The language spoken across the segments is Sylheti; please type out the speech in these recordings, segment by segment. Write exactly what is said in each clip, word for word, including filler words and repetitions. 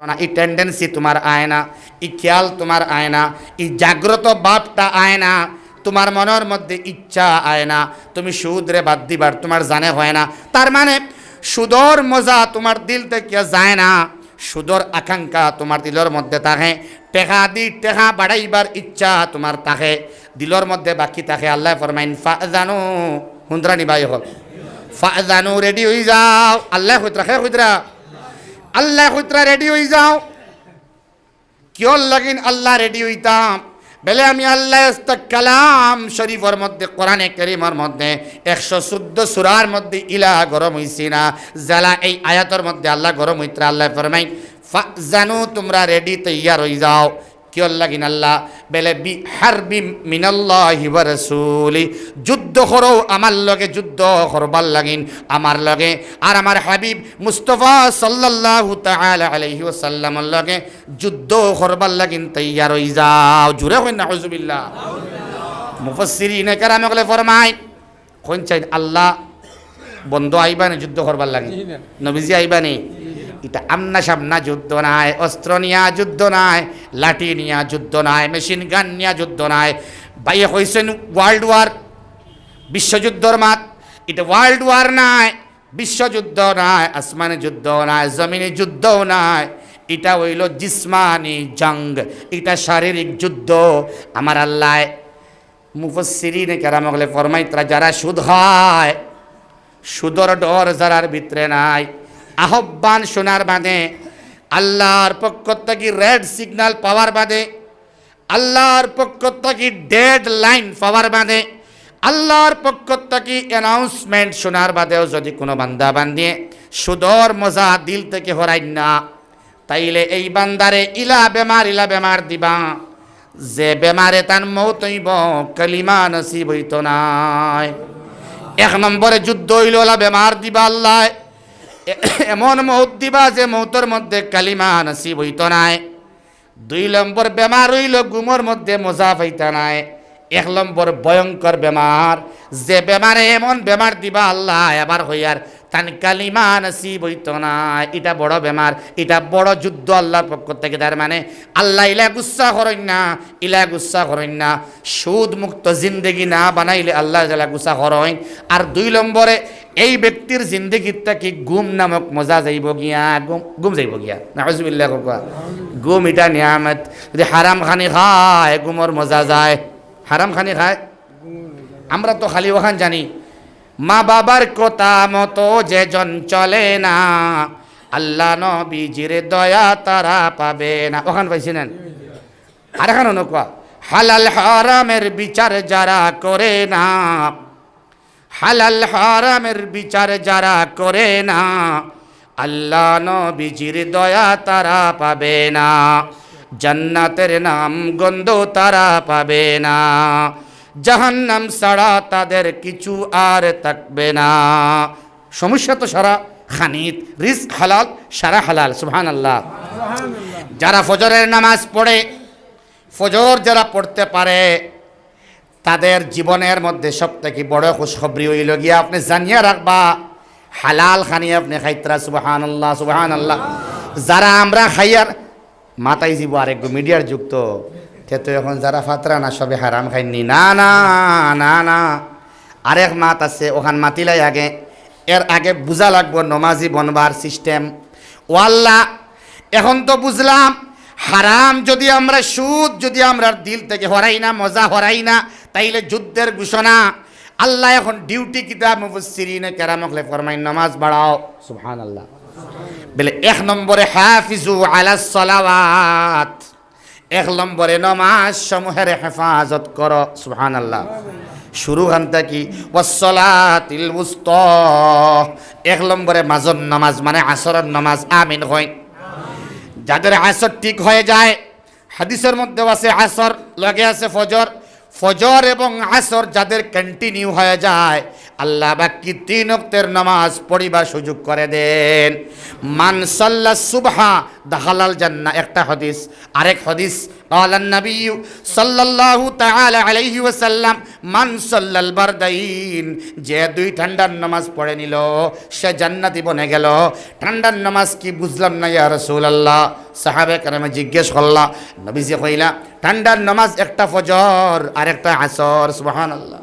না, ই টেন্ডেন্সি তুমার আয় না, ই খিয়াল তুমার আয় না, ই জাগ্রত ভাবটা আয় না, তুমার মনর মধ্যে ইচ্ছা আয় না, তুমি সুদরে বাদ দিবার তুমার জানে হয় না। তার মানে সুদর মজা তুমার দিল থাকিয়া যায় না, সুদর আকাঙ্ক্ষা তুমার দিলর মধ্যে থাকে, টেকা দি টেকা বাড়াইবার ইচ্ছা তুমার থাকে, দিলর মধ্যে বাকি থাকে। আল্লায় ফরমাইন, "ফাজানু", হুনরা নি ভাই অকল, "ফাজানু, রেডি অই যাও।" আল্লায় কইতরা, কে কইতরা? আল্লায় কইতরা, "রেডি অই যাও।" কিয়র লাগিন আল্লায় রেডি অইতাম? বেলে আমি আল্লায় আস্তা কালাম শরীফর মধ্যে, কোরআনে করিমর মধ্যে, একশো চৌদ্দ সূরার মধ্যে ইলা গরম অইছি না, যেলা এই আয়াতর মধ্যে আল্লায় গরম অইতরা। আল্লায় ফরমাইন, "ফাজানু, তুমরা রেডি, তৈয়ার অই যাও।" কিয়র লাগিন আল্লায়? বেলে, "বিহারবিম মিনাল্লাহি ওয়া রাসূলি", যুদ্ধ করো আমার লগে, যুদ্ধ করবার লাগিন আমার লগে আর আমার হাবিব মুস্তফা সাল্লাল্লাহু তাআলা আলাইহি ওয়াসাল্লামর লগে যুদ্ধ করবার লাগিন তৈয়ার অই যাও। জুরে কইন, "নাউজুবিল্লাহ।" মুফাসসিরিনে কেরাম অকলে ফরমাইন, কইন চাইন, আল্লাহ বন্দো আইবা নি যুদ্ধ করবার লাগি? জি না। নবীজি আইবা নি? জি না। ইটা আমনা সামনা যুদ্ধ নায়, অস্ত্র নিয়া যুদ্ধ নায়, লাঠি নিয়া যুদ্ধ নায়, মেশিন গান নিয়া যুদ্ধ নায়। ভাইয়ে কইছইন ওয়ার্ল্ড ওয়ার, বিশ্বযুদ্ধর মাত। ইটা ওয়ার্ল্ড ওয়ার নায়, বিশ্বযুদ্ধ নায়, আসমানি যুদ্ধ নায়, জমিনি যুদ্ধও নায়। ইটা অইলো জিসমানি জং, ইটা শারীরিক যুদ্ধ। আমার আল্লায় মুফাসসিরিনে কেরাম অকলে ফরমাইতরা, যারা সুদ খায়, সুদর ডর যারার ভিতরে নাই, আহ্বান শোনার বাদে, আল্লাহর পক্ষ থাকি রেড সিগন্যাল পাওয়ার বাদে, আল্লাহর পক্ষ থাকি ডেডলাইন পাওয়ার বাদে, আল্লাহর পক্ষ থাকি অ্যানাউন্সমেন্ট শোনার বাদেও যদি কোনো বান্দা বান্দিয়ে সুদর মজা দিল থাকি হরাইন না, তাইলে এই বান্দারে ইলা বেমার, ইলা বেমার দিবা, যে বেমারে তান মউত অইবো, কালিমা নসিব অইতো নায়। এক নম্বরে যুদ্ধ অইলো, অলা বেমার দিবা আল্লায়, এ-, এমন মউত দিবা যে মউতর মধ্যে কালিমা নসিব অইতো নায়। দুই নম্বর বেমার অইলো ঘুমর মধ্যে মজা পাইতা নায়। এক নম্বর ভয়ঙ্কর বেমার, যে বেমারে এমন বেমার দিবা আল্লায়, আবার কইয়ার তান কালিমা নসিব অইতো নায়। ইটা বড় বেমার, ইটা বড় যুদ্ধ আল্লাহর পক্ষ থাকি। তার মানে আল্লায় ইলা গুসা করইন না, ইলা গুসা করইন না। সুদ মুক্ত জিন্দেগি না বানাইলে আল্লায় যেলা গুসা করইন। আর দুই নম্বরে এই ব্যক্তির জিন্দেগির থাকি ঘুম নামক মজা যাইবো গিয়া, ঘুম, ঘুম যাইবো গিয়া। নাউজুবিল্লাহ কউক্কা। ঘুম ইটা নিয়ামত। যদি হারাম খানি খায়, ঘুমর মজা যায়। হারাম খানি খায়। আমরা তো খালি অখান জানি, মা বাবার কথা মতো যেজন চলে না, আল্লাহ নবীজির দয়া তারা পাবে না। অখান পাইছি না? আর অখান অনকুয়া, হালাল হারামের বিচার যারা করে না, হালাল হারামের বিচার যারা করে না, আল্লাহ নবীজির দয়া তারা পাবে না, জান্নাতের নাম গন্ধ তারা পাবে না, জাহান্নাম ছাড়া তাদের কিছু আর থাকবে না। সমস্যা তো সারা খানিত, রিজক হালাল, সারা হালাল। সুবহানাল্লাহ। যারা ফজরের নামাজ পড়ে, ফজর যারা পড়তে পারে, তাদের জীবনের মধ্যে সব থাকি বড় খুশখবরি অইলো গিয়া, আপনে জানিয়া রাখবা, হালাল খানি আপনে খাইতরা। সুবহানাল্লাহ, সুবহানাল্লাহ। যারা আমরা খাইয়ার, মাতাই যিবো আরেকগু, মিডিয়ার যুগ তো, তে তো এখন যারা ফাতরা না, সবে হারাম খাইননি। না, না, না, না। আরেক মাত আছে, অখান মাতিলাই আগে, এর আগে বুঝা লাগবো নমাজি বনবার সিস্টেম। ও আল্লাহ, এখন তো বুঝলাম, হারাম যদি আমরা, সুদ যদি আমরার দিল থাকি হরাই না, মজা হরাই না, তাইলে যুদ্ধের ঘোষণা। আল্লায় এখন ডিউটি কিতা? মুফাসসিরিনে কেরাম অকলে ফরমাইন, নমাজ বাড়াও। সুবহানাল্লাহ। বেলে এক নম্বরে, হাফিজু আলাস সালাওয়াত, এক নম্বরে নমাজ সমূহের হেফাজত করো। সুবহানাল্লাহ। শুরু খান থাকি, ওয়াসসালাতিল উস্তা, এক নম্বরে মাজর নামাজ, মানে আসরর নামাজ। আমিন কইন। যাদের আসর ঠিক হয়ে যায়, হাদিসের মধ্যেও আছে আসর, লগে আছে ফজর, ফজর এবং আসর যাদের কন্টিনিউ হয়ে যায়, আল্লাহ বাকি তিন ওয়াক্তের নামাজ পড়িবার সুযোগ করে দেন। মান সাল্লা সুবহা দাখালাল জান্নাহ, একটা হাদিস। আরেক হাদিস, ক্বালান নাবিয়্যু সাল্লাল্লাহু তাআলা আলাইহি ওয়াসাল্লাম, মান সাল্লাল বারদাইন, যে দুই ঠান্ডার নামাজ পড়ে নিল, সে জান্নাতি বনে গেল। ঠান্ডার নামাজ কি বুঝলাম না ইয়া রাসূলুল্লাহ। সাহাবায়ে কেরামে জিজ্ঞেস করলা, নবীজি কইলা, ঠান্ডার নামাজ একটা ফজর আর একটা আসর। সুবহানাল্লাহ।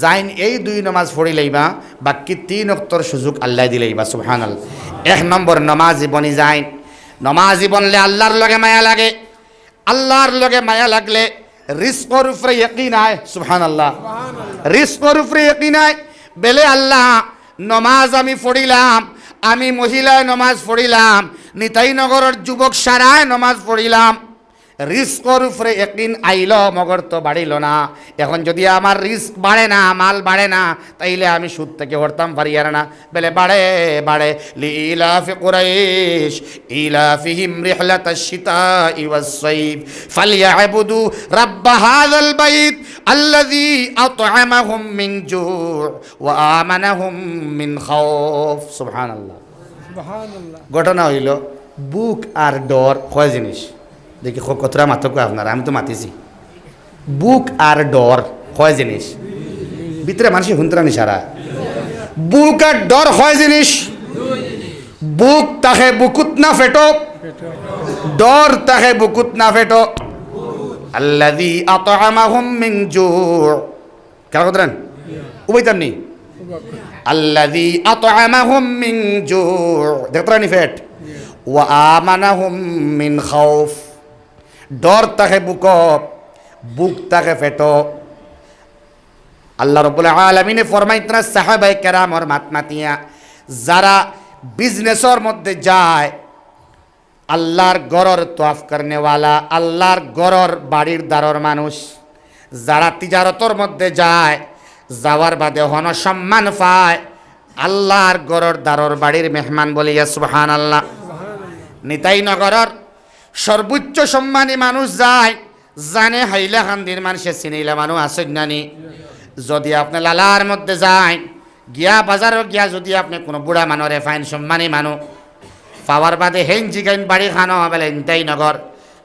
যাইন এই দুই নামাজ পড়ি লইবা, বাকি তিন ওয়াক্তর সুযোগ আল্লায় দিলাইবা। সুবহানাল্লাহ। এক নম্বর নামাজি বনি যাইন। নামাজি বনলে আল্লাহর লগে মায়া লাগে। আল্লাহর লগে মায়া লাগলে রিজকর উপরে ইয়াকিন আয়। সুবহানাল্লাহ। রিজকর উপরে ইয়াকিন আয়। বেলে আল্লাহ, নমাজ আমি পড়িলাম, আমি মহিলায় নমাজ পড়িলাম, নিতাইনগরর যুবক সারায় নমাজ পড়িলাম। রিজকর উপরে ইয়াকিন আইল, মগর তো বাড়িল না। এখন যদি আমার রিজক বাড়ে না, মাল বাড়ে না, তাইলে আমি সুদ থাকি হরতাম পারিয়ার না। বেলে বাড়ে, বাড়ে। লিইলাফি কুরাইশ, ইলাফিহিম রিহলাতাশ শিতাই ওয়াস সাইফ, ফালইয়াবুদু রাব্বা হাযাল বাইত, আল্লাযী আতআমাহুম মিন জু' ওয়া আমানাহুম মিন খাউফ। সুবহানাল্লাহ। সুবহানাল্লাহ। ঘটনা অইলো, ভুক আর ডর কয় জিনিস। দেখি, ক-, কতটা মাতক আপনারা, আমি তো মাতিছি। ভুক আর ডর কয় জিনিস। ভিতরে মানষে হুনতরা নি সারা। ভুক আর ডর কয় জিনিস। ভুক থাকে বুকুত না পেটো, ডর থাকে বুকুত না পেটো। আল্লাযী আতআমাহুম মিন জু'। কেন করতেন? উবাইতাম নি? আল্লাযী আতআমাহুম মিন জু'। দেখতরা নি পেট? ওয়া আমানাহুম মিন খাউফ। ডর থাকে বুকো, ভুক থাকে পেটো। আল্লাহ রাব্বুল আলামিনে ফরমাইতরা সাহাবায়ে কেরামর মাত মাতিয়া, যারা বিজনেসর মধ্যে যায়, আল্লাহর ঘরর তওয়াফ করনেওয়ালা, আল্লাহর ঘরর বাড়ির দ্বারর মানুষ, যারা তিজারতর মধ্যে যায়, যাওয়ার বাদে হন সম্মান পায়, আল্লাহর ঘরর দ্বারর বাড়ির মেহমান বলিয়া সুবহানাল্লাহ। নিতাইনগরর সর্বোচ্চ সম্মানী মানুষ যায়, জানে হাইলাকান্দির মানষে চিনিলা মানুষ আছইন না নি? যদি আপনে লালার মধ্যে যাইন, গিয়া বাজারো গিয়া যদি আপনে কুনু বুড়া মানুরে পাইন, সম্মানী মানুষ, পাওয়ার বাদে হেইন জিগাইন বাড়ি খানো, বেলে নিতাইনগর,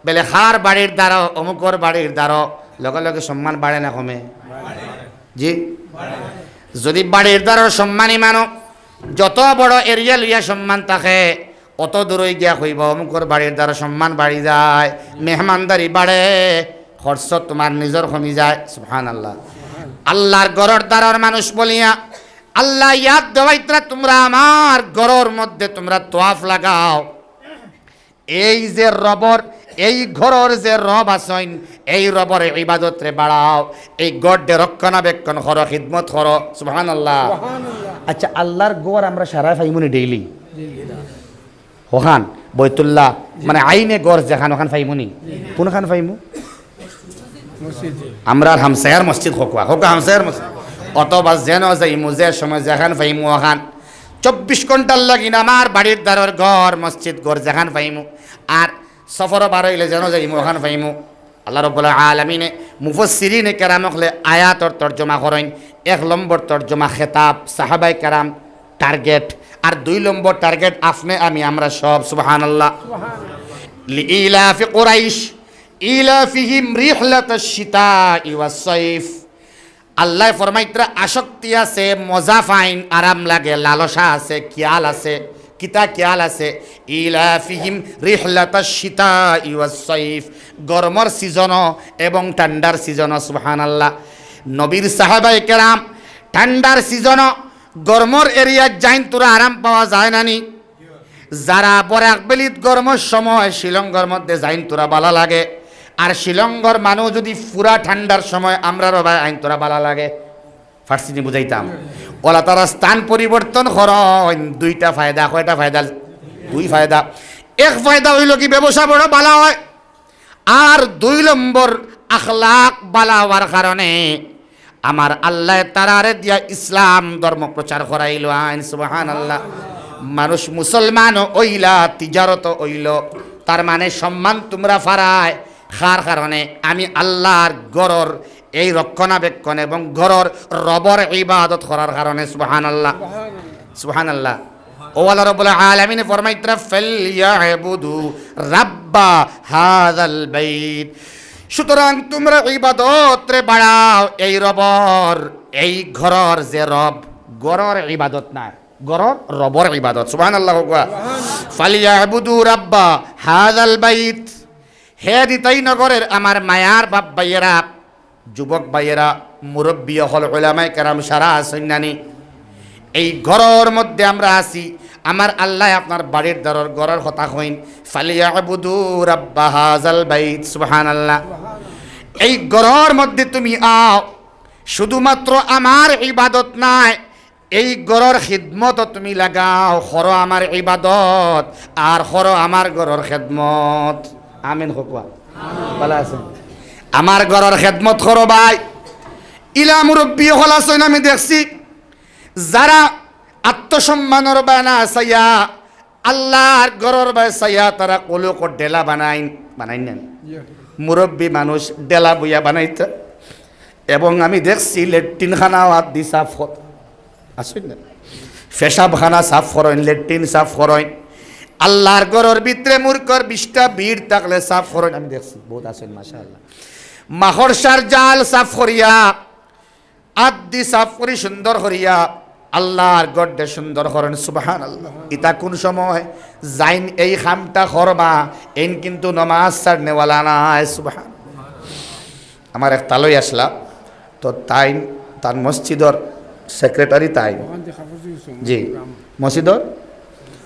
বেলে কার বাড়ির দ্বারো, অমুকর বাড়ির দ্বারো, লগে লগে সম্মান বাড়ে না কমে? জি? যদি বাড়ির দ্বারো সম্মানী মানুষ, যত বড় এরিয়া লইয়া সম্মান থাকে, অত দূরই গিয়া কইবা, অমুকর বাড়ির দ্বারো সম্মান বাড়ি যায়, মেহমানদারি বাড়ে, খরচ তুমার নিজর কমি যায়। সুবহানাল্লাহ। আল্লাহর ঘরর দ্বারর মানুষ বলিয়া আল্লায় ইয়াদ দেওয়াইতরা, তুমরা আমার ঘরর মধ্যে তুমরা তওয়াফ লাগাও। এই যে রবর, এই ঘরর যে রব আছইন, এই রবর ইবাদতরে বাড়াও, এই ঘররে রক্ষণাবেক্ষণ করো, খিদমত করো। সুবহানাল্লাহ। সুবহানাল্লাহ। আচ্ছা, আল্লাহর ঘর আমরা সারায় পাইমু নি ডেইলি? অখান, বাইতুল্লাহ, মানে আইনে ঘর যেখান, অখান পাইমু নি? কুনখান পাইমু? মসজিদ। আমরার হামসায়ার মসজিদ, কউক্কা, কউক্কা হামসায়ার মসজিদ। অথবা যেন যাইমু, যে সময় যেখান পাইমু অখান। চব্বিশ ঘন্টার লাগি না আমার বাড়ির দ্বারর ঘর, মসজিদ ঘর যেখান পাইমু। আর সফরো বার অইলে যেন যাইমু অখান পাইমু। আল্লাহ রাব্বুল আলামিনে মুফাসসিরিনে কেরাম অকলে আয়াতর তর্জমা করইন। এক নম্বর তর্জমা খেতাব, সাহাবায়ে কেরাম টার্গেট, আর দুই নম্বর টার্গেট আপনে আমি আমরা সব। সুবহানাল্লাহ। লিইলাফি কুরাইশ ইলাফিহিম রিহলাতাশ শিতাই ওয়াস সাইফ। আল্লায় ফরমাইতরা, আসক্তি আছে, মজা পাইন, আরাম লাগে, লালসা আছে, খিয়াল আছে। কিতা খিয়াল আছে? ইলাফিহিম রিহলাতাশ শিতাই ওয়াস সাইফ, গরমর সিজনো এবং ঠান্ডার সিজনো। সুবহানাল্লাহ। নবীর সাহাবায়ে কেরাম ঠান্ডার সিজনো গরমর এরিয়াত যাইন, থুড়া আরাম পাওয়া যায় না নি? যারা বরাক ভ্যালিত গরমর সময় শিলংগর মধ্যে যাইন, থুড়া বালা লাগে। আর শিলংগর মানুষ যদি পুরা ঠান্ডার সময় আমরারও বায় আইন, থুড়া বালা লাগে। পারছি নি বুঝাইতাম? অলা তারা স্থান পরিবর্তন করইন, দুইটা ফায়দা। কয়টা ফায়দা? দুই ফায়দা। এক ফায়দা অইলো কি, ব্যবসা বড় বালা অয়। আর দুই নম্বর, আখলাক বালা অওয়ার কারণে আমার আল্লায় তারারে দিয়া ইসলাম ধর্ম প্রচার করাইলো আইন। সুবহানাল্লাহ। মানুষ মুসলমান অইলা, তিজারত অইলো, তার মানে সম্মান তুমরা পারায়। কার কারণে? আমি আল্লাহর ঘরর এই রক্ষণাবেক্ষণ এবং ঘরর রবর ইবাদত করার কারণে। সুবহানাল্লাহ, সুবহানাল্লাহ। ও আল্লাহ রাব্বুল আলামিনে ফরমাইতরা, "ফালইয়াবুদু রাব্বা হাযাল বাইত।" সুতরাং তুমরা ইবাদতরে বাড়াও এই রবর, এই ঘরর যে রব, ঘরর ইবাদত নায়, ঘরর রবর ইবাদত। সুবহানাল্লাহ কউক্কা। "ফালইয়াবুদু রাব্বা হাযাল বাইত।" হে দিতাই নগরের আমার মায়ার বাপ ভাইয়েরা, যুবক ভাইয়েরা, মুরব্বি অকল, উলামায়ে কেরাম সারা আছইন নানি? এই ঘরর মধ্যে আমরা আছি, আমার আল্লায় আপনার বাড়ির দ্বারর ঘরর কথা কইন, "ফালইয়াবুদু রাব্বা হাযাল বাইত।" সুবহানাল্লাহ। এই ঘরর মধ্যে তুমি আও, শুধুমাত্র আমার ইবাদত নায়, এই ঘরর খিদমত তুমি লাগাও, করো আমার ইবাদত, আর করো আমার ঘরর খেদমত। আমিন কউক্কা। ভালা আছইন? আমার ঘরর খেদমত করো ভাই। ইলা মুরব্বি অকল আছইন, আমি দেখছি, যারা আত্মসম্মানর বায় না চাইয়া, আল্লার ঘরর বায় চাইয়া, তারা কুলুকর ডেলা বানাইন, বানাইন না? মুরব্বি মানুষ ডেলা বইয়া বানাইতা। এবং আমি দেখছি লেট্রিন খানাও আত দি সাফ কর-, আছইন না? পেশাবখানা সাফ করইন, লেট্রিন সাফ করইন, আল্লার ঘরর ভিতরে মুরগর বিশটা বিড় থাকলে সাফ করইন। আমি দেখছি, বউত আছইন, মাশাআল্লাহ। মাকড়সার জাল সাফ করিয়া, আত দি সাফ করি সুন্দর করিয়া আল্লার ঘররে সুন্দর করইন। সুবহানাল্লাহ। ইতা কুন সময় যাইন এই কামটা করবা, এইন কিন্তু নমাজ ছাড়নেওয়ালা নায়। সুবহান। আমার এক তালই আছলা, তো তাইন, তান মসজিদর সেক্রেটারি তাইন। জি, মসজিদর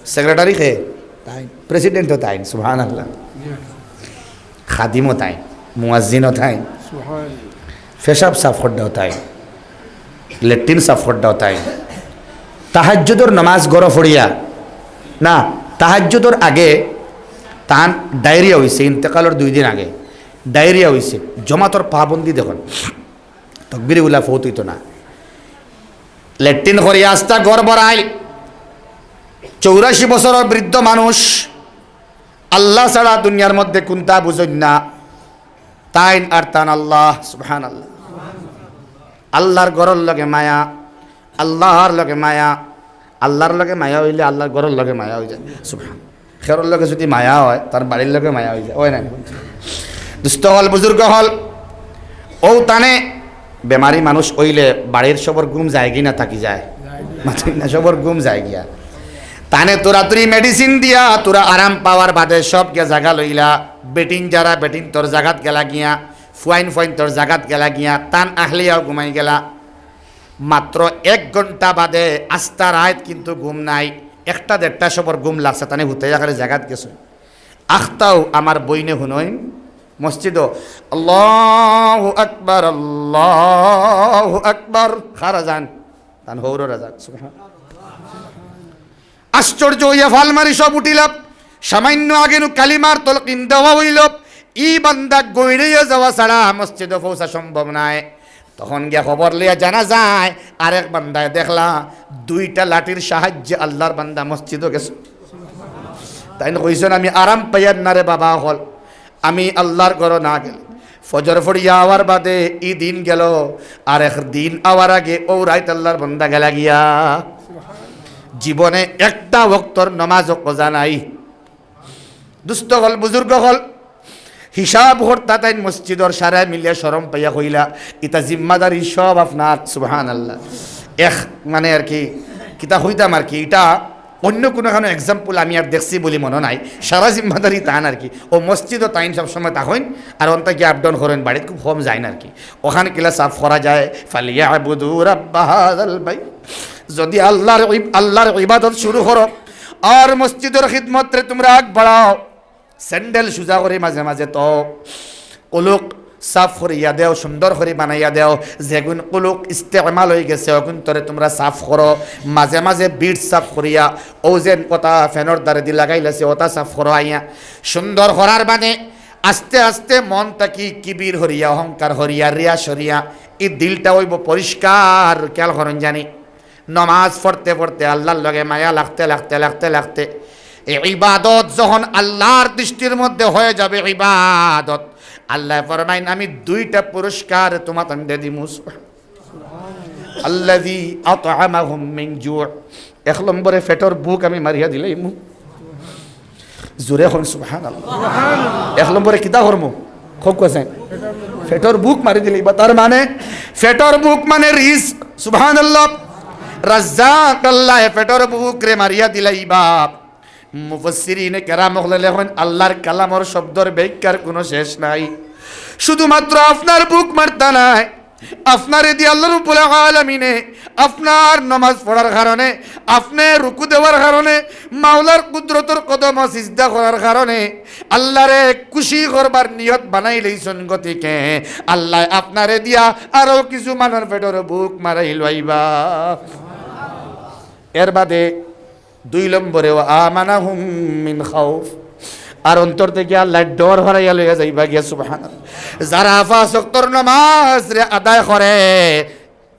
সেক্রেটারি কে? তাইন। প্রেসিডেন্টও তাইন, সুবহানাল্লাহ। খাদিমও তাইন, মুয়াজ্জিনও তাইন। পেশাব সাফ করডাও তাইন, লেট্রিন সাফ করডাও তাইন। তাহাজ্জুদর নমাজ ঘরো পড়িয়া, না, তাহাজ্জুদর আগে তান ডায়রিয়া অইছে, ইন্তেকালর দুই দিন আগে ডায়রিয়া অইছে। জমাতর পাবন্দি দেখইন, তকবিরে উলা ফৌত অইতো না। লেট্রিন করিয়া আস্তা ঘর ভরাইল। চৌরাশি বছরর বৃদ্ধ মানুষ, আল্লাহ ছাড়া দুনিয়ার মধ্যে কুন্তা বুঝইন না। তাইন আর তান আল্লাহ, সুবহানাল্লাহ। আল্লার ঘরর লগে মায়া, আল্লার লগে মায়া, আল্লার লগে মায়া অইলে আল্লার ঘরর লগে মায়া অইযায়। সুবহান। খেরর লগে যুদি মায়া অয়, তার বাড়ির লগে মায়া অইযায়, অয় না? দুস্ত অকল, বুজুর্গ অকল, অউ তানে বেমারি মানুষ অইলে বাড়ির সবর ঘুম যায়গি না থাকি যায়? মাতইন না, সবর ঘুম যায়গিয়া। তানে তোরাতুরি মেডিসিন দিয়া তোরা আরাম পাওয়ার বাদে সব গিয়া জাগা লইলা। বেটিন যারা, বেটিন তোর জাগাত গেলা গিয়া, ফুয়াইন ফুয়াইন তোর জাগাত গেলা গিয়া, তান আহলিয়াও ঘুমাই গেলা। মাত্র এক ঘন্টা বাদে আস্তা রাইত কিন্তু ঘুম নাই। একটা দেড়টা সবর ঘুম লাগছে, তানে হুতাইয়া খালি জাগাত গেছে। আখতাও আমার বইনে হুনইন মসজিদো, "আল্লাহু আকবার, আল্লাহু আকবার।" কার আজান? তান হউরর আজান। সুবহান। আশ্চর্য অইয়া ফাল মারি সব উঠিলা। সামান্য আগে নু কালিমার তলকিন দেওয়া অইল। ই বান্দা গইড়াইয়া যাওয়া ছাড়া মসজিদো পৌঁছা সম্ভব নায়। তখন গিয়া খবর লইয়া জানা যায়, আরেক বান্দায় দেখলা দুইটা লাঠির সাহায্যে আল্লার বান্দা মসজিদো গেছে। তাইন কইছইন, "আমি আরাম পাইয়ার না রে বাবা অকল, আমি আল্লার ঘরো না গেলে।" ফজর পড়িয়া আওয়ার বাদে ই দিন গেল, আরেক দিন আওয়ার আগে অউ রাইত আল্লার বান্দা গেলা গিয়া। জীবনে একটা ওয়াক্তর নমাজও কাজা নাই। দুস্ত অকল, বুজুর্গ অকল, হিসাব করতা তাইন মসজিদর, সারায় মিলিয়া শরম পাইয়া কইলা, "ইতা জিম্মাদারি সব আপনার।" সুবহানাল্লাহ। এক মানে আর কি, কিতা কইতাম আর কি, ইটা অইন্য কুনুখানো example আমি আর দেখছি বুলি মনো নাই, সারা জিম্মাদারি তান আর কি। অউ মসজিদো তাইন সবসময় থাকইন, আর অন থাকি up down করইন, বাড়িত খুব কম যাইন আর কি। অখান কিলা সাফ করা যায়, "ফালিয়াবুদু রাব্বা হাযাল বাইত।" যুদি আল্লার ইব-, আল্লার ইবাদত শুরু করো, আর মসজিদর খিদমতরে তুমরা আগ বাড়াও, স্যান্ডেল সুজা করি মাঝে মাঝে তো, কুলুক সাফ করিয়া দেও, সুন্দর করি বানাইয়া দেও। যেগুন কুলুক ইস্তেমাল অইগেছে, অগুন তরে তুমরা সাফ করো। মাঝে মাঝে বিট সাফ করিয়া, অউ যেন অতা ফ্যানর ধারেদি লাগাইলাছে, অতা সাফ করো আইয়া। সুন্দর করার বাদে আস্তে আস্তে মন থাকি কিবির হরিয়া, অহংকার হরিয়া, রিয়া সরিয়া, ই দিলটা অইবো পরিষ্কার। খেয়াল করইন জানি, নমাজ পড়তে পড়তে, আল্লার লগে মায়া লাগতে লাগতে লাগতে লাগতে, এই ইবাদত যখন আল্লাহর দৃষ্টির মধ্যে হয়ে যাবে ইবাদত, আল্লায় ফরমাইন, "আমি দুইটা পুরস্কার তুমাতানরে দিমু।" "আল্লাযী আতআমাহুম মিন জু'।" এক নম্বরে পেটর ভুক আমি মারিয়া দিলাইমু। জোরে কইন সুবহানাল্লাহ। এক নম্বরে কিতা করমু? খুব কইছেন। পেটর ভুক মারি দিলাইবা। তার মানে পেটর ভুক মানে রিজক। সুবহানাল্লাহ। রাজ্জাক আল্লায় পেটর ভুকরে মারিয়া দিলাইবা। মুফাসসিরিনে কেরাম অকলে লেখইন, আল্লাহর কালামর শব্দর ব্যাখ্যার কুনু শেষ নাই। শুধুমাত্র আপনার ভুক মারতা নায়, আপনারে দি আল্লাহ রাব্বুল আলামিনে আপনার নমাজ পড়ার কারণে, আপনে রুকু দেওয়ার কারণে, মাওলার কুদরতর কদমো সিজদা করার কারণে, আল্লাহরে খুশি করবার নিয়ত বানাইলাইছইন, গতিকে আল্লায় আপনারে দিয়া আরো কিছু মানুষর পেটর ভুক মারাইলাইবা। এর বাদে দুই নম্বরে, "ওয়া আমানাহুম মিন খাউফ।" আর অন্তর থাকি আল্লায় ডর হরাইয়া লইয়া যাইবা গিয়া, সুবহানাল্লাহ। যারা পাঁচ ওয়াক্তর নমাজরে আদায় করে,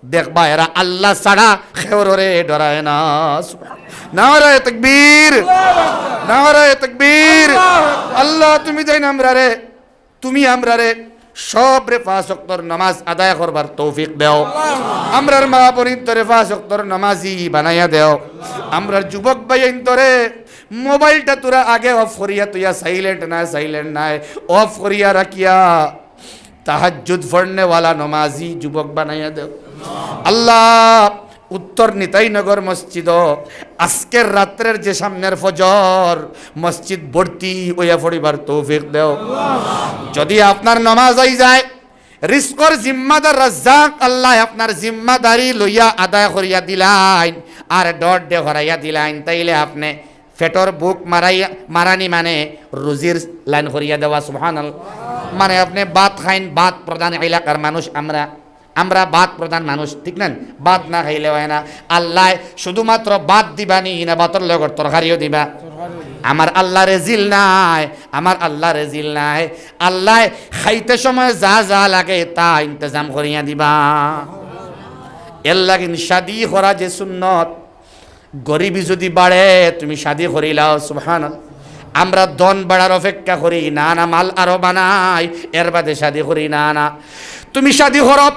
দেখবা এরা আল্লাহ ছাড়া কেউররে ডরায় না। সুবহানাল্লাহ। নারায়ে তাকবীর, নারায়ে তাকবীর। আল্লাহ, তুমি দেইন আমরারে তুমি আমরারে সবরে পাঁচ ওয়াক্তর নামাজ আদায় করবার তৌফিক দেও। আমরার মা বোনিন্তরে পাঁচ ওয়াক্তর নামাজি বানাইয়া দেও। আমরার যুবক ভাইয়াইন্তরে মোবাইলটা থুড়া আগে off করিয়া থইয়া, silent নায়, silent নায়, off করিয়া রাখিয়া তাহাজ্জুদ পড়নেওয়ালা নামাজি যুবক বানাইয়া দেও। আল্লাহ, উত্তর নিতাইনগর মসজিদো আজকের রাত্রের যে সামনের ফজর, মসজিদ ভর্তি অইয়া পড়িবার তৌফিক দেও। যদি আপনার নমাজ অই যায়, রিজকর জিম্মাদার রাজ্জাক আল্লায় আপনার জিম্মাদারি লইয়া আদায় করিয়া দিলাইন, আর ডর ডে হরাইয়া দিলাইন, তাইলে আপনে পেটর ভুক মারাইয়া, মারানি মানে রুজির লাইন করিয়া দেওয়া, সুবহানাল্লাহ। মানে আপনে ভাত খাইন, ভাত প্রধান এলাকার মানুষ আমরা, আমরা ভাত প্রধান মানুষ, ঠিক না? ভাত না খাইলে অয় না। আল্লায় শুধুমাত্র ভাত দিবা নি, না ভাতর লগর তরকারিও দিবা? আমার আল্লাহ রেজিল নায়, আমার আল্লাহ রেজিল নায়। আল্লায় খাইতে সময় যা যা লাগে তা ইন্তজাম করিয়া দিবা। এর লাগিন শাদি করা যে সুন্নত, গরিবি যদি বাড়ে, তুমি শাদি করিলাও, সুবহানাল্লাহ। আমরা ধন বাড়ার অপেক্ষা করি, না, না, মাল আরো বানাই, এর বাদে শাদি করি, না, না। তুমি শাদি করো,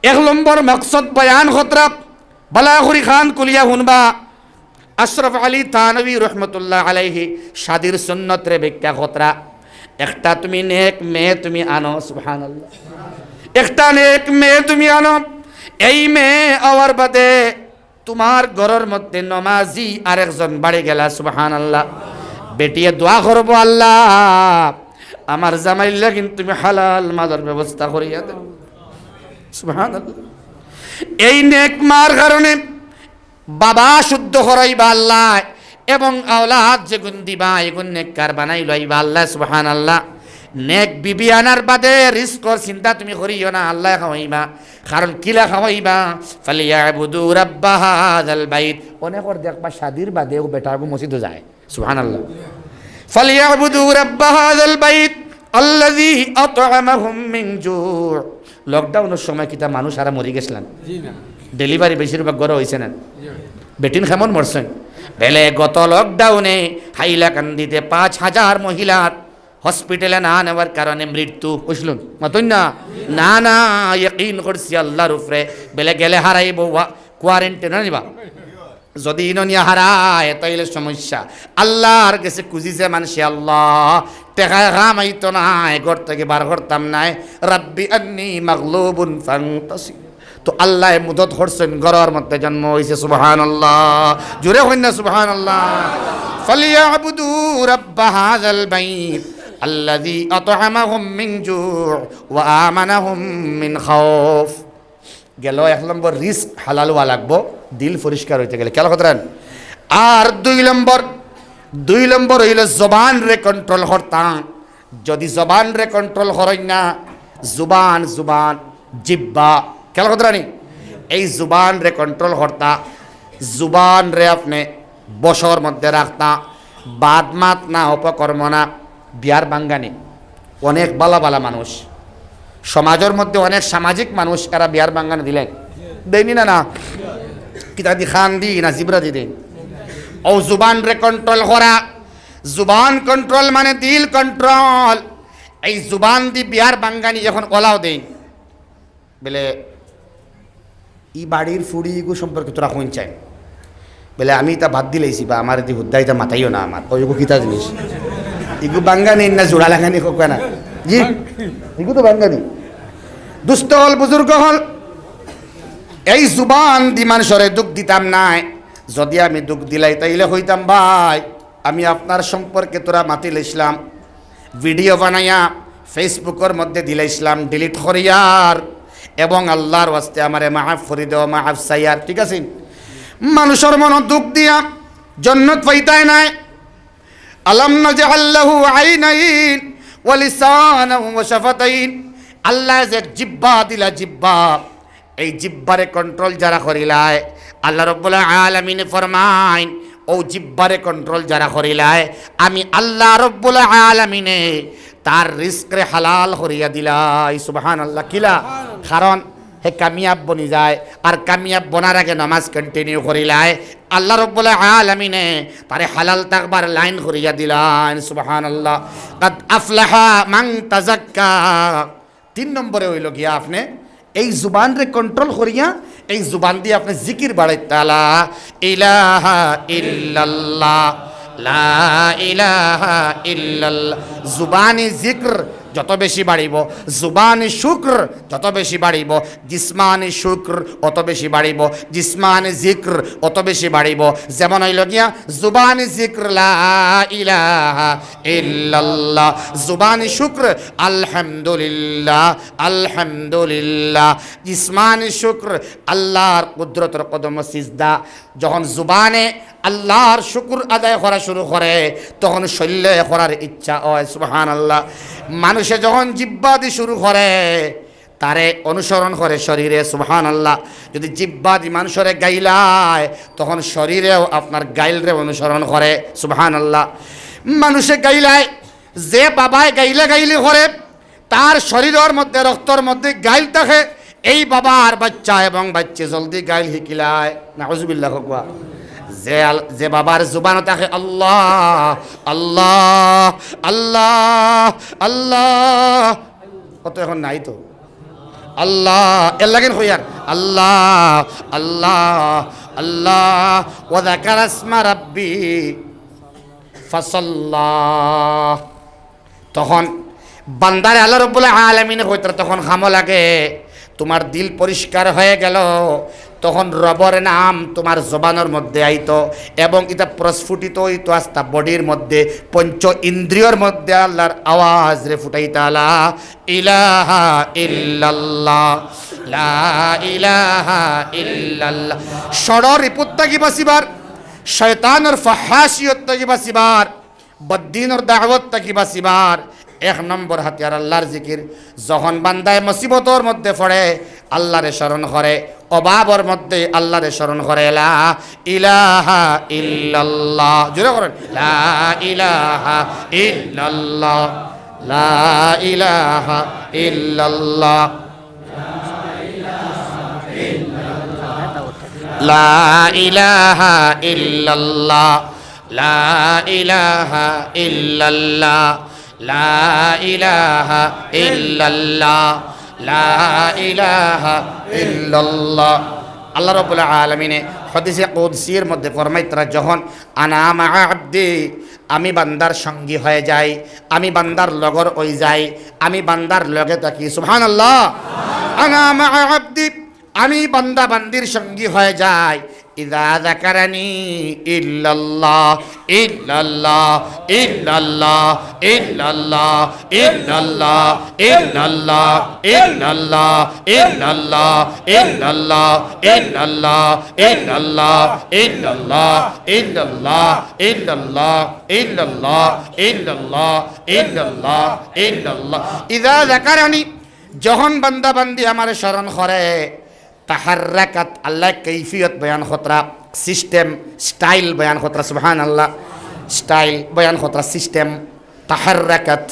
এক নম্বর মকসদ বয়ান করতরা, ভালা করি কান খুলিয়া হুনবা। আশরাফ আলী থানভী রহমতুল্লাহ আলাইহি শাদির সুন্নতরে ব্যাখ্যা করতরা। একটা তুমি নেক মেয়ে তুমি আনো, সুবহানাল্লাহ। একটা নেক মেয়ে তুমি আনো, এই মেয়ে আওয়ার বাদে তুমার ঘরর মধ্যে নমাজি আরেকজন বাড়ি গেলা, সুবহানাল্লাহ। বেটিয়ে দোয়া করবো, "আল্লাহ, আমার জামাইর লাগিন তুমি হালাল মালর ব্যবস্থা করিয়া দেও।" সুবহানাল্লাহ। এই নেক মার কারণে বাবা শুদ্ধ করাইবা আল্লাহ, এবং আওলাদ যেগুন দিবা, এগুন নেককার বানাইলাইবা আল্লাহ, সুবহানাল্লাহ। নেক বিবি আনার বাদে রিজকর চিন্তা তুমি করিও না, আল্লায় খাওয়াইবা। কারণ কিলা খাওয়াইবা? "ফালিয়াবুদু রাব্বা হাযাল বাইত।" অনেকর দেখবা শাদির বাদেও বেটাগু মসজিদো যায়। সুবহানাল্লাহ। "ফালিয়াবুদু রাব্বা হাযাল বাইত আল্লাযী আতআমাহুম মিন জু'।" লকডাউনর সময় কিতা মানুষ হারা মরি গেছলা? জি না। ডেলিভারি বেশিরভাগ ঘরো অইছে না? জি। বেটিন কেমন মরছইন? বেলে গত লকডাউনে হাইলাকান্দিতে পাঁচ হাজার মহিলার হসপিটালে না নেওয়ার কারণে মৃত্যু অইছলা। মাতইন না? না, না, ইয়াকিন করছি আল্লাহর উপরে। বেলে গেলে হারাইবো, ওয়া-, কোয়ারেন্টাইনো নিবা। যদি ইনো নিয়া হারায়, তাইলে সমস্যা। আল্লাহর গেছে খুজিছে মানষে, "আল্লাহ, টেকায় কাম আইতো নায়, ঘর থাকি বার করতাম নায়, রাব্বি আন্নী মাগলুবুন ফান্তাসির।" তো আল্লায় মদত করছইন, ঘরর মধ্যে জন্ম অইছে, সুবহানাল্লাহ। জোরে কইন না, সুবহানাল্লাহ। "ফালিয়াবুদু রাব্বা হাযাল বাইত আল্লাযী আতআমাহুম মিন জু' ওয়া আমানাহুম মিন খাউফ।" গেল এক নম্বর, রিজক হালাল অওয়া লাগবো, দিল পরিষ্কার অইতে গেলে। খেয়াল করতরা? আর দুই নম্বর, দুই নম্বর অইলো জবানরে কন্ট্রোল করতা। যদি জবানরে কন্ট্রোল করইন না, জুবান, জুবান, জিব্বা, খেয়াল করতরা নি? এই জুবানরে কন্ট্রোল করতা, জুবানরে আপনে বশর মধ্যে রাখতা, বাদ মাত না, অপকর্ম না, বিয়ার ভাঙ্গানি। অনেক ভালা ভালা মানুষ, সমাজর মধ্যে অনেক সামাজিক মানুষ, এরা বিয়ার ভাঙ্গানি দিলে দেইন নি না, না? কিতা দি, কান দি না জিব্রা দি দেইন? অউ জুবানরে কন্ট্রোল করা, জুবান কন্ট্রোল মানে দিল কন্ট্রোল। এই জুবান দি বিয়ার বাঙ্গানি এখন ওলাও দেইন। বলে, "ই বাড়ির ফুড়ি ইগু সম্পর্কে তোরা কইন চাইন?" বলে, "আমি ইতা বাদ দিলাইছি বা আমার দি হুদ্দা ইতা মাতাইও না আমার।" ওই ইগু কিতা জিনিস? ইগু বাঙ্গানি না জোড়া লাগানি হোক না? জি, ইগু তো বাঙ্গানি। দুস্ত হল, বুজুর্গ হল, এই জুবান দি মানুষরে দুখ দিতাম নায়। যদি আমি দুখ দিলাই, তাইলে কইতাম, "ভাই, আমি আপনার সম্পর্কে তোরা মাতিলাইছলাম, ভিডিও বানাইয়া Facebook-অর মধ্যে দিলাইছলাম, ডিলিট করিয়ার, এবং আল্লাহর ওয়াস্তে আমারে মাফ করি দেও, মাফ চাইয়ার।" ঠিক আছে? মানুষর মনো দুখ দিয়া জন্নত পাইতায় নায়। আলাম নাজআল লাহু আইনাইন ওয়া লিসানাও ওয়া শাফাতাইন। আল্লায় যে জিব্বা দিলা, জিব্বা, এই জিব্বারে কন্ট্রোল যারা করিলায়, আল্লাহ রব্বুল আলামিনে ফরমাইন, "ও জিব্বারে কন্ট্রোল যারা করিলায়, আমি আল্লাহ রব্বুল আলামিনে তার রিজকরে হালাল করিয়া দিলাই।" সুবহানাল্লাহ। কিলা? কারণ হে কামিয়াব বনি যায়, আর কামিয়াব বনার আগে নামাজ কন্টিনিউ করিলায়, আল্লাহ রব্বুল আলামিনে তারে হালাল থাকবার লাইন করিয়া দিলাইন। সুবহানাল্লাহ। কাদ আফলাহা মান তাযাক্কা। তিন নম্বরে অইলো গিয়া আপনে এই জুবানরে কন্ট্রোল করিয়া এই জুবান দিয়া আপনে জিকির বাড়াইতা, লা ইলাহা ইল্লাল্লাহ, লা ইলাহা ইল্লাল্লাহ। জুবানি জিকির যত বেশি বাড়িবো, জুবানি শুকর যত বেশি বাড়িবো, জিসমানি শুকর অত বেশি বাড়িবো, জিসমানি জিকির অত বেশি বাড়িবো। যেমন অইলো গিয়া জুবানি জিকির লা ইলাহা ইল্লাল্লাহ, জুবানি শুকর আলহামদুলিল্লাহ, আলহামদুলিল্লাহ। জিসমানি শুকর আল্লাহর কুদরতর কদমো সিজদা। যখন জুবানে আল্লাহর শুকর আদায় করা শুরু করে, তখন শরীরে করার ইচ্ছা অয়। সুবহানাল্লাহ। মানুষে যখন জিব্বা দি শুরু করে, তারে অনুসরণ করে শরীরে। সুবহানাল্লাহ। যদি জিব্বা দি মানুষরে গাইলায়, তখন শরীরেও আপনার গাইলরে অনুসরণ করে। সুবহানাল্লাহ। মানুষে গাইলায়, যে বাবায় গাইলা গাইলি করে, তার শরীরর মধ্যে, রক্তর মধ্যে গাইল থাকে। এই বাবার বাচ্চা এবং বাচ্চি জলদি গাইল হিকিলায়। নাউজুবিল্লাহ কউক্কা। যে আল-, যে বাবার জুবানো থাকে আল্লাহ, আল্লাহ, আল্লাহ, আল্লাহ, অত এখন নাই তো। আল্লাহ, এর লাগেন কইয়ার, আল্লাহ, আল্লাহ, আল্লাহ, ওয়া যাকারা ইসমা রাব্বি ফাসাল্লা। তখন বান্দারে আল্লাহ রব্বুল আলামিনে কইতরা, তখন কামো লাগে, তুমার দিল পরিষ্কার হয়ে গেল, তখন রবর নাম তুমার জবানর মধ্যে আইতো এবং ইতা প্রস্ফুটিত অইতো আস্তা বডির মধ্যে, পঞ্চ ইন্দ্রিয়র মধ্যে আল্লাহর আওয়াজরে ফুটাইতা, লা ইলাহা ইল্লাল্লাহ, লা ইলাহা ইল্লাল্লাহ। ষড়রিপুত থাকি বাঁচিবার, শয়তানর ফাহাশিয়ত থাকি বাঁচিবার, বদ্দিনর দাওয়াত থাকি বাঁচিবার এক নম্বর হাতিয়ার আল্লাহর জিকির। যখন বান্দায় মুসিবতর মধ্যে পড়ে, আল্লাহরে স্মরণ করে, অভাবর মধ্যে আল্লাহরে স্মরণ করে, লা ইলাহা ইল্লাল্লাহ। জোরে করেন, লা ইলাহা ইল্লাল্লাহ, লা ইলাহা ইল্লাল্লাহ। লা ইলাহা ইল্লাল্লাহ, লা ইলাহা ইল্লাল্লাহ, লা ইলাহা ইল্লাল্লাহ, লা ইলাহা ইল্লাল্লাহ। আল্লাহ রাব্বুল আলামিনে হাদিসে কুদসির মধ্যে ফরমাইতরা, যখন আনা মাআ আবদি, আমি বান্দার সঙ্গী হয়ে যাই, আমি বান্দার লগর অই যাই, আমি বান্দার লগে থাকি। সুবহানাল্লাহ। আনা মাআ আবদি, আমি বান্দা বান্দির সঙ্গী হয়ে যাই। ইযা যাকারানি ইল্লাল্লাহ, ইল্লাল্লাহ, ইল্লাল্লাহ, ইল্লাল্লাহ, ইল্লাল্লাহ। ইযা যাকারানি, যখন বান্দা বান্দি আমারে স্মরণ করে, তাহাররাকাত, আল্লায় কৈফিয়ত বয়ান করতরা, সিস্টেম, স্টাইল বয়ান করতরা, সুবহানাল্লাহ, স্টাইল বয়ান করতরা, সিস্টেম, তাহাররাকাত,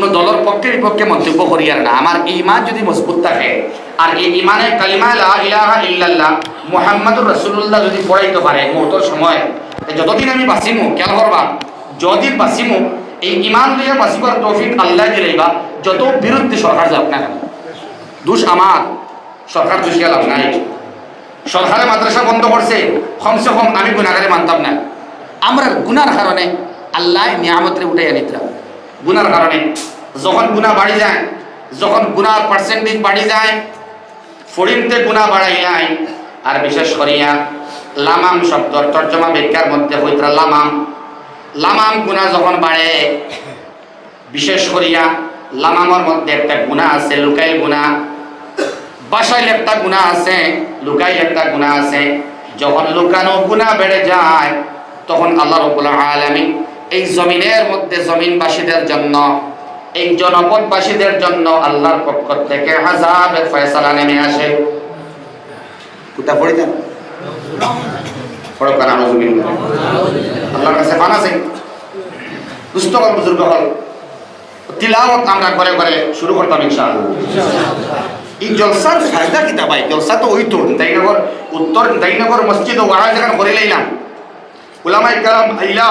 কোনো দলর পক্ষে বিপক্ষে মন্তব্য করিয়ার না। আমার ইমান যদি মজবুত থাকে, আর এই ইমানে কালিমা লা ইলাহা ইল্লাল্লাহ মুহাম্মাদুর রাসূলুল্লাহ যদি পড়াইতে পারে মউতর সময়, তে যতদিন আমি বাঁচিমু, খেয়াল করবা, যতদিন বাঁচিমু, এই ইমান লইয়া বাঁচিবার তৌফিক আল্লায় দিলাইবা। যত বিরুদ্ধে সরকার যাউক না কেন, দুষ আমার, সরকার দুষিয়া লাভ নাই। সরকারে মাদ্রাসা বন্ধ করছে, কমসে কম আমি গুনাগারে মানতাম না। আমরার গুনার কারণে আল্লায় নিয়ামতরে উঠাইয়া নিতরা। গুনার কারণে যখন গুনা বাড়ি যায়, যখন গুনার percentage বাড়ি যায়, ফড়িন্তে গুনা বাড়াইলায়। আর বিশেষ করিয়া লামাম শব্দর তর্জমা ব্যাখ্যার মধ্যে কইতরা লামাম, লামাম গুনা যখন বাড়ে, বিশেষ করিয়া লামামর মধ্যে একটা গুনা আছে, লুকাইল গুনা। বাসাইল একটা গুনা আছে, লুকাইল একটা গুনা আছে। যখন লুকানো গুনা বেড়ে যায়, তখন আল্লাহ রাব্বুল আলামিন এই জমিনের মধ্যে জমিনবাসীদের জন্য, এই জনপদবাসীদের জন্য আল্লাহর পক্ষ থেকে আযাবের ফয়সালা নেমে আসে। কুতা পড়ি যান? পড়ো কান, নাউজুবিল্লাহ। আল্লাহর কাছে পানা চাই। দুস্ত অকল, বুজুর্গ অকল, তিলাওয়াত আমরা ঘরে ঘরে শুরু করতাম ইনশাআল্লাহ। এই জলসার ফায়দা কিতা ভাই? জলসা তো অইতো, নিতাইনগর উত্তর, নিতাইনগর মসজিদ ও ওয়াজ এখান করিলাইলাম। উলামায়ে কেরাম আইলা,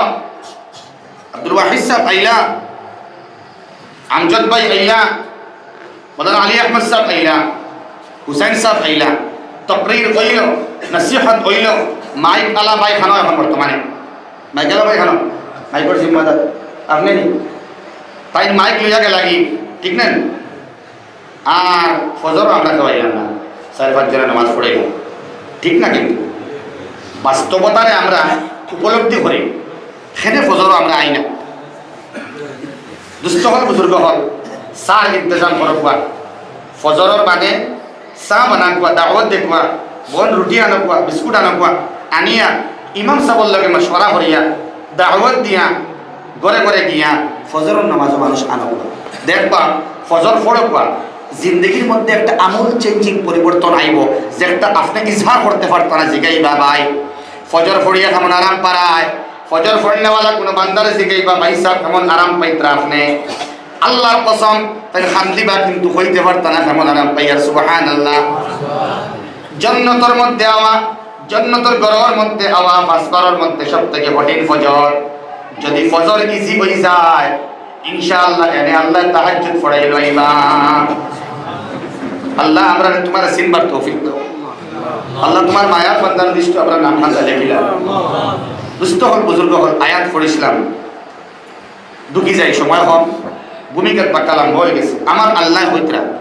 আব্দুল ওয়াহিদ সাহেব আইলা, আমজদ ভাই আইলা, মৌলানা আলী আহমদ সাহেব আইলা, হুসাইন সাহেব আইলা, তকরির অইল, নসিহত অইল, মাইক আলা ভাই খানো এখন বর্তমানে। মাইক আলা ভাই খানো, মাইকর জিম্মাদার আপনে নি? তাইন মাইক লইয়া গেলাগি, ঠিক না? আর ফজর আমরা খাওয়াইলাম না, চাইর পাঁচ জনে নামাজ পড়াইলাম, ঠিক না? কিন্তু বাস্তবতারে আমরা উপলব্ধি করি, হেনে ফজরও আমরা আই না। দুস্ত অকল, বুজুর্গ অকল, চার ইন্তজাম করউক্কা। ফজরর বাদে চা বানাউক্কা, দাওয়াত দেউক্কা, বন রুটি আনউক্কা, বিস্কুট আনউক্কা, আনিয়া ইমাম সাবর লগে মশওয়ারা করিয়া, দাওয়াত দিয়া, ঘরে ঘরে গিয়া ফজরর নামাজও মানুষ আনউক্কা। দেখবা, ফজর পড়উক্কা, জিন্দেগির মধ্যে একটা আমূল changing পরিবর্তন আইবো, যেটা আপনে ইজহার করতে পারতা না। জিগাইবা, "ভাই, ফজর পড়িয়া কেমন আরাম পারায়?" ফজর পড়নেওয়ালা কোনো বান্দারে জিগাইবা, "ভাই সাহেব, কেমন আরাম পাইতরা আপনে?" আল্লাহর কসম, তাইন কান্দিবা, কিন্তু কইতে পারতা না কেমন আরাম পাইয়ার। সুবহানাল্লাহ। জন্নতর মধ্যে আওয়া, জন্নতর ঘরর মধ্যে আওয়া, পাঁচবারর মধ্যে সব থেকে কঠিন ফজর। যদি ফজর easy অই যায়, ইনশাআল্লাহ, এনে আল্লাহ তাহাজ্জুদ পড়াই লইবা। আল্লাহ আমরারে তুমারে চিনবার তৌফিক দেও। আল্লাহ তুমার মায়ার বান্দার লিস্টো আমরার নাম খান লেখিলা। দুস্ত অকল, বুজুর্গ অকল, আয়াত পড়ছিলাম, ঢুকি যাই, সময় কম, ভূমিকাত বাক্কা লম্বা অই গেছে। আমার আল্লায় কইতরা,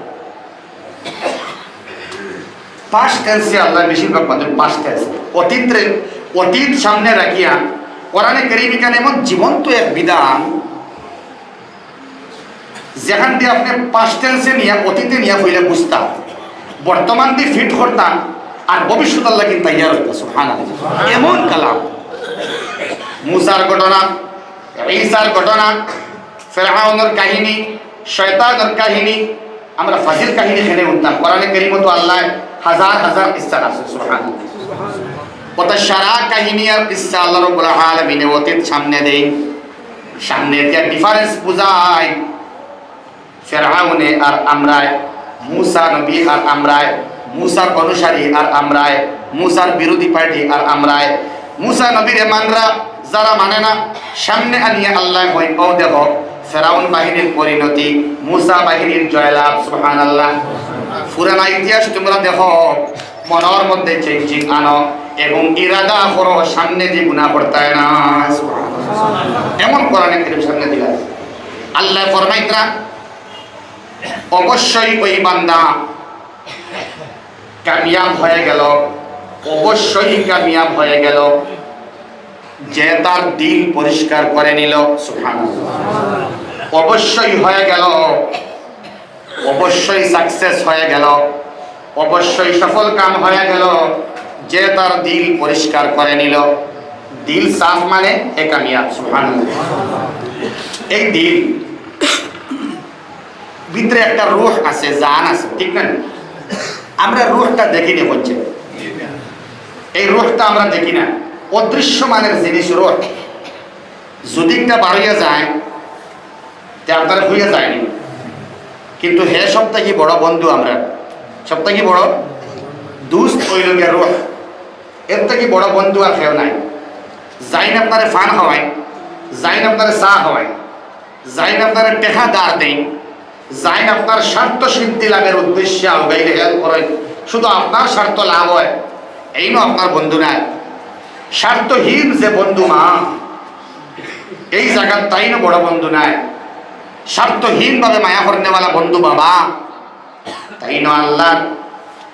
past tense-এ আল্লায় বেশিরভাগ মাধ্যমে past tense, অতীতরে, অতীত সামনে রাখিয়া কোরআনে কারীম ইখান এমন জীবন্ত এক বিধান, যেখান দি আপনে past tense-এ নিয়া, অতীতে নিয়া কইলে বুঝতা, বর্তমান দি fit করতা, আর ভবিষ্যতর লাগি তৈয়ার অইতা। সুবহানাল্লাহ। এমন কালাম। মুসার ঘটনা, ঈসার ঘটনা, ফেরাউনর কাহিনী, শয়তানর কাহিনী, আমরা ফাজিল কাহিনী কেনে হুনতাম। কোরআনে কারীমো তো আল্লায় হাজার হাজার কিসসা আছে। সুবহানাল্লাহ। অতা সারা কাহিনী আর কিসসা আল্লাহ রাব্বুল আলামিনে অতীত সামনে দেইন। সামনে দিয়া difference বুঝাইন। ফেরাউনে আর আমরায়, মুসা নবী আর আমরায়, মুসার অনুসারী আর আমরায়, মুসার বিরোধী party আর আমরায়। মুসা নবীরে মানরা, যারা মানে না, সামনে আনিয়া আল্লায় কইন, "অউ দেখো, ফেরাউন বাহিনীর পরিণতি, মুসা বাহিনীর জয়লাভ।" সুবহানাল্লাহ। পুরানা ইতিহাস তুমরা দেখো, মনর মধ্যে changing আনো এবং ইরাদা করো, সামনে দি গুনা করতায় না। সুবহানাল্লাহ। এমন কোরআনে কারীম সামনে দিলা। আল্লায় ফরমাইতরা, অবশ্যই ওই বান্দা কামিয়াব হয়ে গেল, অবশ্যই কামিয়াব হয়ে গেল, যে তার দিল পরিষ্কার করে নিল। সুবহানাল্লাহ। অবশ্যই হয়ে গেল, অবশ্যই success হয়ে গেল, অবশ্যই সফল কাম হয়ে গেল, যে তার দিল পরিষ্কার করে নিল। দিল সাফ মানে হে কামিয়াব। সুবহানাল্লাহ। এই দিল ভিতরে একটা রুহ আছে, জান আছে, ঠিক না? আমরা রুহটা দেখি না, বুঝছে? এই রুহটা আমরা দেখি না, অদৃশ্য মানের জিনিস রুহ। যদি একটা বারইয়া যায়, যে আপনারে খুইয়া যায়নি, কিন্তু হে সব থাকি বড় বন্ধু আমরার, সব থাকি বড় দুস্ত অইলো গিয়া রুহ। এর থাকি বড় বন্ধু আর কেউ নাই। যাইন আপনারে পান খাওয়াইন, যাইন আপনারে চা খাওয়াইন, যাইন আপনারে টেকা ধার দেইন, যাইন আপনার স্বার্থ সিদ্ধি লাভের উদ্দেশ্যে আউগাইলে হেল্প করইন, শুধু আপনার স্বার্থ লাভ অয়, এইনও আপনার বন্ধু নায়। স্বার্থহীন যে বন্ধু মা, এই জাগাত তাইনও বড় বন্ধু নায়। স্বার্থহীন ভাবে মায়া করনেওয়ালা বন্ধু বাবা, তাইনও আল্লাহর।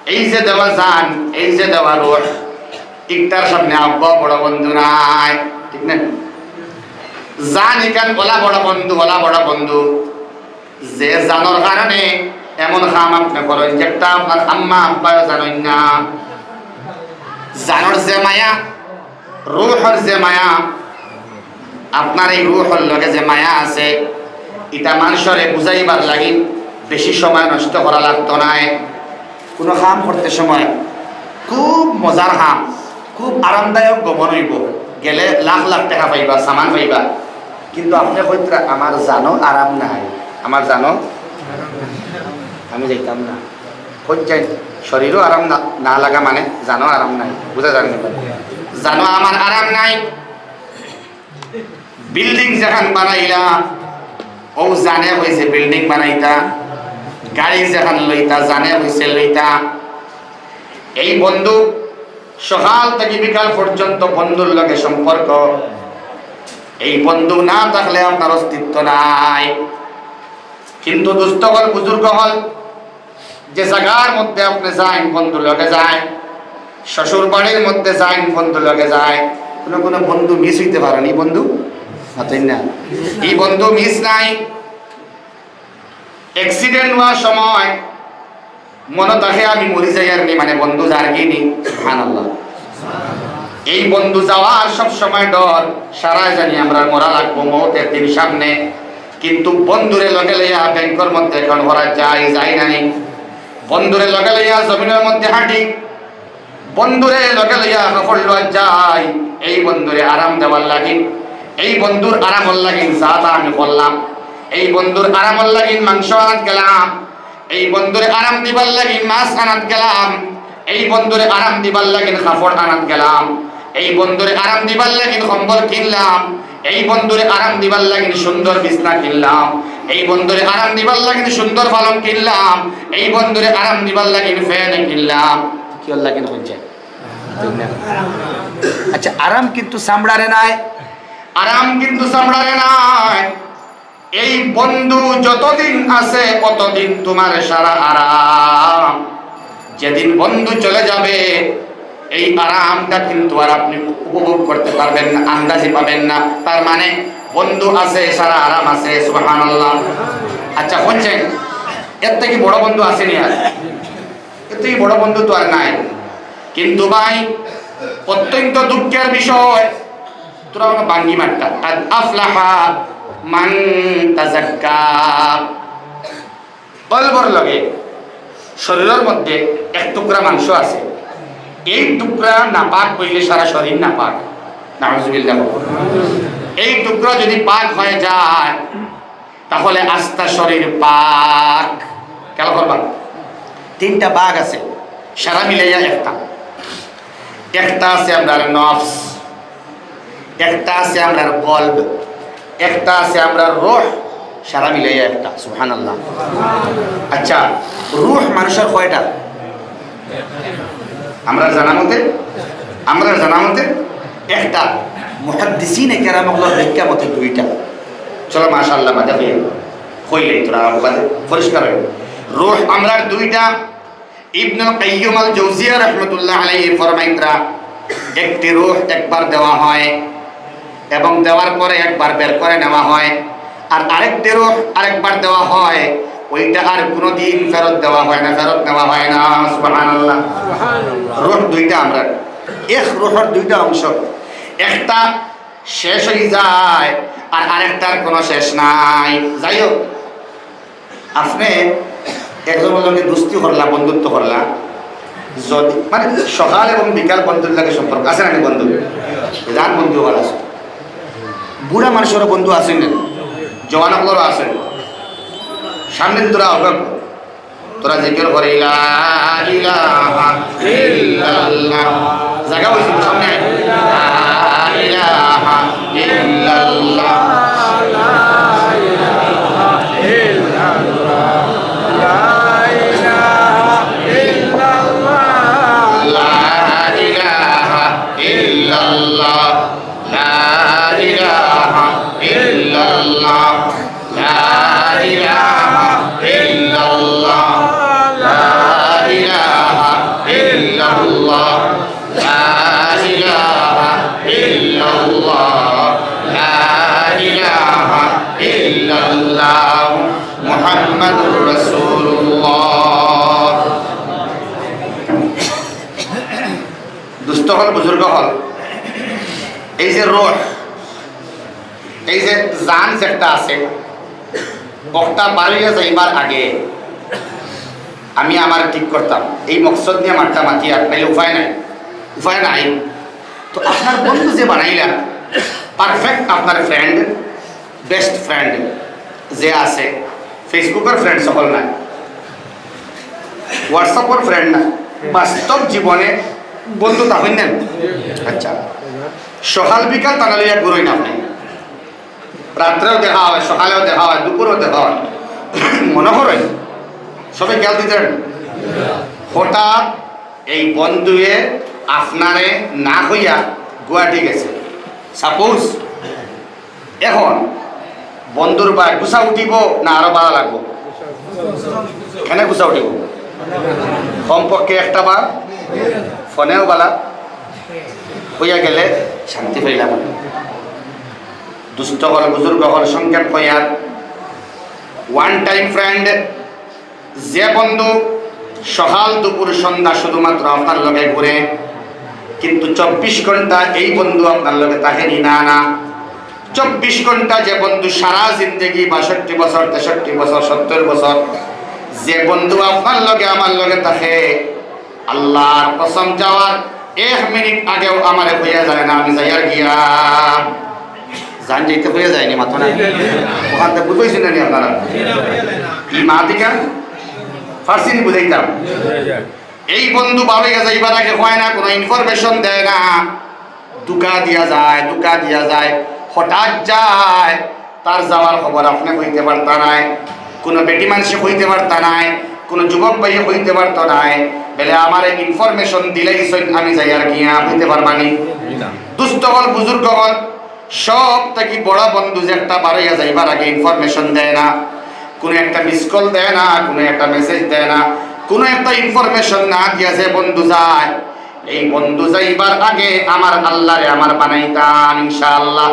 এই যে দেওয়া জান, এই যে দেওয়া রুহ, ইকটার সামনে আব্বাও বড় বন্ধু নায়, ঠিক না? জান ইখান অলা বড় বন্ধু, অলা বড় বন্ধু, যে জানর কারণে এমন কাম আপনে করইন, যেটা আপনার আম্মা আব্বায়ও জানইন না। জানর যে মায়া, রুহর যে মায়া, আপনার এই রুহর লগে যে মায়া আছে, ইটা মানষরে বুঝাইবার লাগি বেশি সময় নষ্ট করা লাগতো নায়। কোনো কাম করতে সময় খুব মজার কাম, খুব আরামদায়ক গমন অইবো, গেলে লাখ লাখ টেকা পাইবা, সামান পাইবা, কিন্তু আপনে কইতরা, "আমার জানো আরাম নাই, আমার জানো, আমি যাইতাম না।" কইছেন, শরীরও আরাম না, না লাগা মানে জানো আরাম নাই, বুঝা যার নি? জানো আমার আরাম নাই। বিল্ডিং যেখান বানাইলা, ও জানে কইছে বিল্ডিং বানাইতা, গাড়ি যেখান লইতা, জানে কইছে লইতা। এই বন্ধু, সকাল থাকি বিকাল পর্যন্ত বন্ধুর লগে সম্পর্ক। এই বন্ধু না থাকলে আপনার অস্তিত্ব নাই। কিন্তু দুস্ত অকল, বুজুর্গ অকল, যে জাগার মধ্যে আপনে যাইন, বন্ধু লগে যাইন, শ্বশুর বাড়ির মধ্যে যাইন, বন্ধু লগে যাইন, কোনো কোনো বন্ধু মিস অইতে পারেনি, বন্ধু মাতইন না, এই বন্ধু মিস নাই। অ্যাক্সিডেন্ট অওয়ার সময় মনো থাকে আমি মরি যাইয়ার নি, মানে বন্ধু যারগি নি, সুবহানাল্লাহ। এই বন্ধু যাওয়ার সব সময় ডর, সারায় জানি আমরা মরা লাগবো, মউত একদিন সামনে। কিন্তু বন্ধুরে লগে লইয়া ব্যাংকর মধ্যে অ্যাকাউন্ট করা যায়, যায় না নি? বন্ধুরে লগে লইয়া জমিনর মধ্যে হাঁটি, বন্ধুরে লগে লইয়া কাপড় লওয়া যায়, এই বন্ধুরে আরাম দেওয়ার লাগি, এই বন্ধুর আরামর লাগি যা তা আমি করলাম, এই বন্ধুর আরামর লাগি মাংস আনাত গেলাম, এই বন্ধুরে আরাম দিবার লাগি মাছ আনাত গেলাম, এই বন্ধুরে আরাম দিবার লাগি কাপড় আনাত গেলাম, এই বন্ধুরে আরাম দিবার লাগি কম্বল কিনলাম, এই বন্ধুরে আরাম দিবার লাগি সুন্দর বিছনা কিনলাম, এই বন্ধুরে আরাম দিবার লাগি সুন্দর পালং কিনলাম, এই বন্ধুরে আরাম দিবার লাগি ফ্যান কিনলাম। কিওর লাগি কইছে? আচ্ছা, আরাম কিন্তু চামড়ারে নায়, আরাম কিন্তু চামড়ারে নায়। এই বন্ধু যতদিন আছে, অতদিন তোমার সারা আরাম। যেদিন বন্ধু চলে যাবে, এই আরামটা কিন্তু আর আপনি উপভোগ করতে পারবেন না, আন্দাজই পাবেন না। তার মানে বন্ধু আছে, সারা আরাম আছে। সুবহানাল্লাহ। আচ্ছা, শুনছেন, এর থাকি বড় বন্ধু আছে নি আর? এর থাকি বড় বন্ধু তো আর নাই। কিন্তু ভাই, অত্যন্ত দুঃখের বিষয়, তোরা কোনো বাঙ্গি মারতা, "কাদ আফলাহা মান তাযাক্কা।" কলবর লগে শরীরর মধ্যে এক টুকরা মাংস আছে, এই টুকরা নাপাক অইলে সারা শরীর নাপাক। নাউজুবিল্লাহ। এই টুকরা যদি পাক হয়ে যায়, তাহলে আস্তা শরীর পাক। খেয়াল করবা, তিনটা ভাগ আছে, সারা মিলাইয়া একটা। একটা আছে আমরার নফস, একটা আছে আমরার কলব, একটা আছে আমরার রুহ, সারা মিলাইয়া একটা। সুবহানাল্লাহ। আচ্ছা, রুহ মানুষর কয়টা? আমরার জানা মতে, আমরার জানা মতে একটা। মুহাদ্দিসিনে কেরাম অকলর ব্যাখ্যা মতে দুইটা। চলো, মাশাআল্লাহ, বাদে কইলে তোরা বাদে পরিষ্কার অইবো। রুহ আমরার দুইটা। ইবনুল কাইয়্যিম আল জৌজিয়া রাহমাতুল্লাহ আলাইহি ফরমাইতরা, একটি রুহ একবার দেওয়া হয় এবং দেওয়ার পরে একবার বের করে নেওয়া হয়, আর আরেকটি রুহ আরেকবার দেওয়া হয়, ওইটা আর কোনোদিন ফেরত দেওয়া হয় না, ফেরত নেওয়া হয় না। সুবহানাল্লাহ। রুহ দুইটা আমরার, এক রুহর দুইটা অংশ, একটা শেষ হয়ে যায় আর আরেকটার কোনো শেষ নাই। যাই হোক, আপনে একজনর লগে দোস্তি করলা, বন্ধুত্ব করলা, যদি মানে সকাল এবং বিকাল বন্ধুর লগে সম্পর্ক আছে না নি বন্ধু? যার বন্ধু হল আছে, বুড়া মানুষেরও বন্ধু আছে না, জওয়ান অকলরও আছে। সামনে তোরা অগ্রসর, তোরা জিকির করি, লা ইলাহা ইল্লাল্লাহ। জাগা অইছে সামনে। লা ইলাহা ইল্লাল্লাহ। লা ইলাহা ইল্লাল্লাহ। লা ইলাহা ইল্লাল্লাহ। لا إله إلا الله. لا إله إلا الله. لا إله إلا الله. لا إله إلا الله. محمد رسول الله. দোস্ত অকল, বুজুর্গ অকল, এই যে রূহ, এই যে জান যেটা আছে, অটা বারইয়া যাইবার আগে আমি আমার ঠিক করতাম, এই মকসদ নিয়া মাততাম, মাতি আর নাইলে উপায় নাই, উপায় নাই। তো আপনার বন্ধু যে বানাইলা, perfect আপনার friend, best friend যে আছে, Facebook-র friend অকল নায়, WhatsApp-র friend নায়, বাস্তব জীবনে বন্ধু তা অইন না? আচ্ছা, সকাল বিকাল তারা লইয়া ঘুরইন আপনি, রাত্রেও দেখা হয়, সকালেও দেখা হয়, দুপুরেও দেখা হয়, মনো করইন, সবে খেয়াল দিতেন। হঠাৎ এই বন্ধুয়ে আপনারে না কইয়া গুয়াহাটি গেছে, suppose, এখন বন্ধুর বায় গুছা উঠিবো না আরো বালা লাগবো? কেনে গুছা উঠিবো? কমপক্ষে একটা বার ফোনেও বালা অইয়া গেলে শান্তি পাইলাম। দোস্ত অকল, বুজুর্গ অকল, সংক্ষেপ কইয়ার, one time friend, যে বন্ধু সকাল দুপুর সন্ধ্যা শুধুমাত্র আপনার লগে ঘুরে, কিন্তু চব্বিশ ঘন্টা এই বন্ধু আপনার লগে থাকে নি? না, না। চব্বিশ ঘন্টা যে বন্ধু সারা জিন্দেগি, বাষট্টি বছর, তেষট্টি বছর, সত্তর বছর, যে বন্ধু আপনার লগে আমার লগে থাকে, আল্লাহর কসম, যাওয়ার এক মিনিট আগেও আমারে কইয়া যায় না, আমি যাইয়ার গিয়া। জান যাইতে কইয়া যায়নি, মাতো না? অখান থাকি বুঝাইছি না নি আপনারা? ই মাত ইখান পারছি নি বুঝাইতাম? এই বন্ধু বারইয়া যাইবার আগে কয় না, কোনো information দেয় না, ধোঁকা দিয়া যায়, ধোঁকা দিয়া যায়, হঠাৎ যায়, তার যাওয়ার খবর আপনে কইতে পারতা নায়, কোনো বেটি মানষে কইতে পারতা নায়, কোনো যুবক ভাইয়ে কইতে পারতো নায়, বেলে আমারে information দিলাইছইন, আমি যাইয়ার গিয়া, কইতে পারবা নি? জি না। দোস্ত অকল, বুজুর্গ অকল, সব থাকি বড় বন্ধু যে একটা বারইয়া যাইবার আগে information দেয় না, কোনো একটা miss call দেয় না, কোনো একটা message দেয় না, কোনো একটা information না দিয়া যে বন্ধু যায়, এই বন্ধু যাইবার আগে আমার আল্লাহরে আমার বানাইতাম, ইনশাআল্লাহ।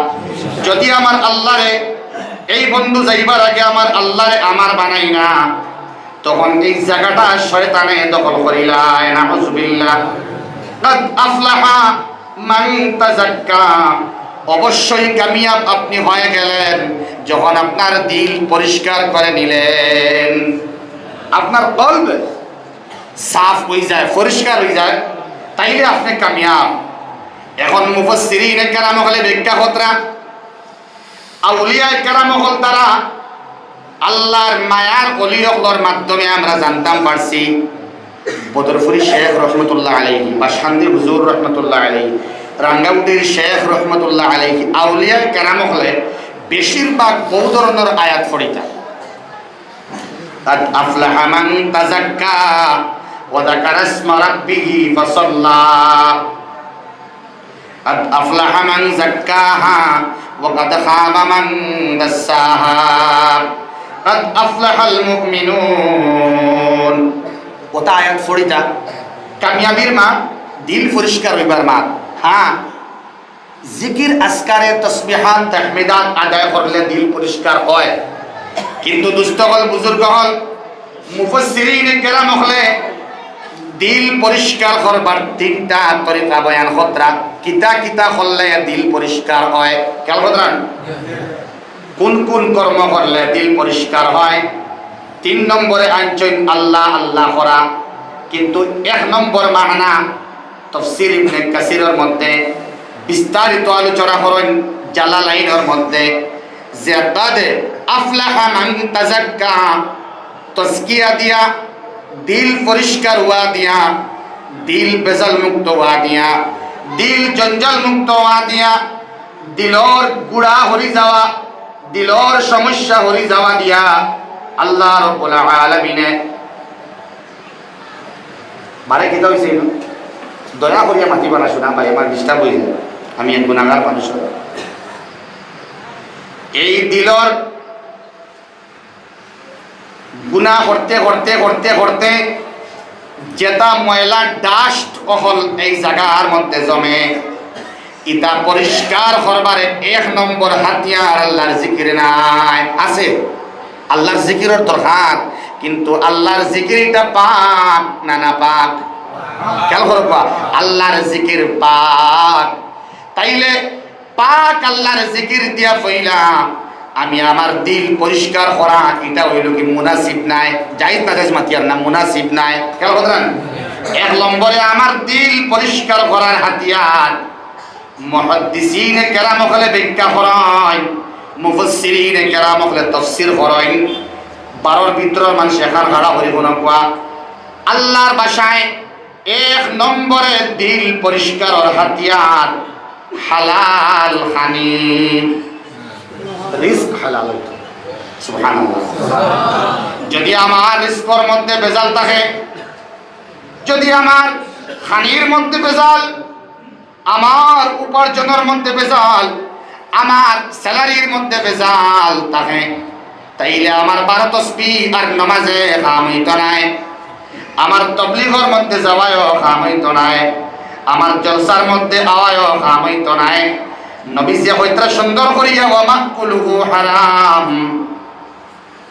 যদি আমার আল্লাহরে, এই বন্ধু যাইবার আগে আমার আল্লাহরে আমার বানাই না, তখন এই জাগাটা শয়তানে দখল করিলায়, নাউজুবিল্লাহ। কাদ আফলাহা মান তাযাক্কা, অবশ্যই কামিয়াব আপনি হয়ে গেলেন যখন আপনার দিল পরিষ্কার করে নিলেন, আপনার কলব সাফ অই যায়, পরিষ্কার অই যায়, তাইলে আপনি কামিয়াব। এখন মুফাসসিরিনে কেরাম অকলে ব্যাখ্যা কররা, আউলিয়ায়ে কেরাম অকল তারা আল্লাহর মায়ার অলি অকলর মাধ্যমে আমরা জানতাম পারছি। বদরপুরি শেখ রহমতুল্লাহ আলাইহি, বাসকান্দির হুজুর রহমতুল্লাহ আলাইহি, রাঙ্গাউটির শেখ রহমতুল্লাহ আলাইহি, আউলিয়ায়ে কেরাম অকলে বেশিরভাগ বহু ধরনর আয়াত পড়িতা। قد أفلح من تزكى وذكر اسم ربه فصلى. قد أفلح من زكاها وقد خاب من دساها. قد أفلح المؤمنون. অতা আয়াত পড়িতা কামিয়াবির মাত, দিল পরিষ্কার অইবার মাত। হ্যাঁ, জিকির, আজকারে, তসবিহাত, তাহমিদাত আদায় করলে দিল পরিষ্কার হয়। কিন্তু দোস্ত অকল, বুজুর্গ অকল, মুফাসসিরিনে কেরাম অকলে দিল পরিষ্কার করবার তিনটা তরিকা বয়ান কররা। কিতা কিতা করলে দিল পরিষ্কার হয়, খেয়াল কররা? কোন কোন কর্ম করলে দিল পরিষ্কার হয়? তিন নম্বরে আনছইন আল্লাহ আল্লাহ করা, কিন্তু এক নম্বর মানা তফসির ইবনে কাসিরর মধ্যে বিস্তারিত আলোচনা করইন জালালাইনর মধ্যে, যে قد أفلح من تزكى, তজকিয়া দিয়া, দিল পরিষ্কার অওয়া দিয়া, দিল ভেজাল মুক্ত অওয়া দিয়া, দিল জঞ্জাল মুক্ত অওয়া দিয়া, দিলর গুড়া হরি যাওয়া, দিলর সমস্যা হরি যাওয়া দিয়া আল্লাহ রাব্বুল আলামিনে। বারে কিতা অইছে ইনো? দয়া করিয়া মাতিবা না, শোনা ভাই, আমার disturb অইছে। আমি এক গুনাহগার মানুষ। এই দিলর গুনা করতে, করতে, করতে, করতে যেটা ময়লা dust অকল এই জাগার মধ্যে জমে, ইটা পরিষ্কার করবারে এক নম্বর হাতিয়ার আল্লাহর জিকির নায়। আছে, আল্লাহর জিকিরর দরকার, কিন্তু আল্লাহর জিকির ইটা পাক না নাপাক? খেয়াল করবা, আল্লাহর জিকির পাক। তাইলে পাক আল্লাহর জিকির দিয়া কইলাম, আমি আমার দিল পরিষ্কার করা, ইটা অইলো কি মুনাসিব নায়? জায়েজ না জায়েজ মাতিয়ার না, মুনাসিব নায়। খেয়াল কররা না? এক নম্বরে আমার দিল পরিষ্কার করার হাতিয়ার। মুহাদ্দিসিনে কেরাম অকলে ব্যাখ্যা করইন, মুফাসসিরিনে কেরাম অকলে তাফসীর করইন। বারোর ভিতরর মানুষ এখান খাড়া করি হুনউক্কা। আল্লাহর ভাষায় এক নম্বরে দিল পরিষ্কারর হাতিয়ার হালাল খানি, রিজক হালাল অইতো। সুবহানাল্লাহ। যদি আমার রিজকর মধ্যে ভেজাল থাকে, যদি আমার খানির মধ্যে ভেজাল, আমার উপার্জনর মধ্যে ভেজাল, আমার স্যালারির মধ্যে ভেজাল থাকে, তাইলে আমার বারো তসবিহ আর নমাজে কাম অইতো নায়, আমার তবলিগর মধ্যে যাওয়ায়ও কাম অইতো নায়, আমার জলসার মধ্যে আওয়ায়ও কাম অইতো নায়। নবীজিয়ে কইতরা সুন্দর করিয়া, "ওয়া মাকুলুহু হারাম,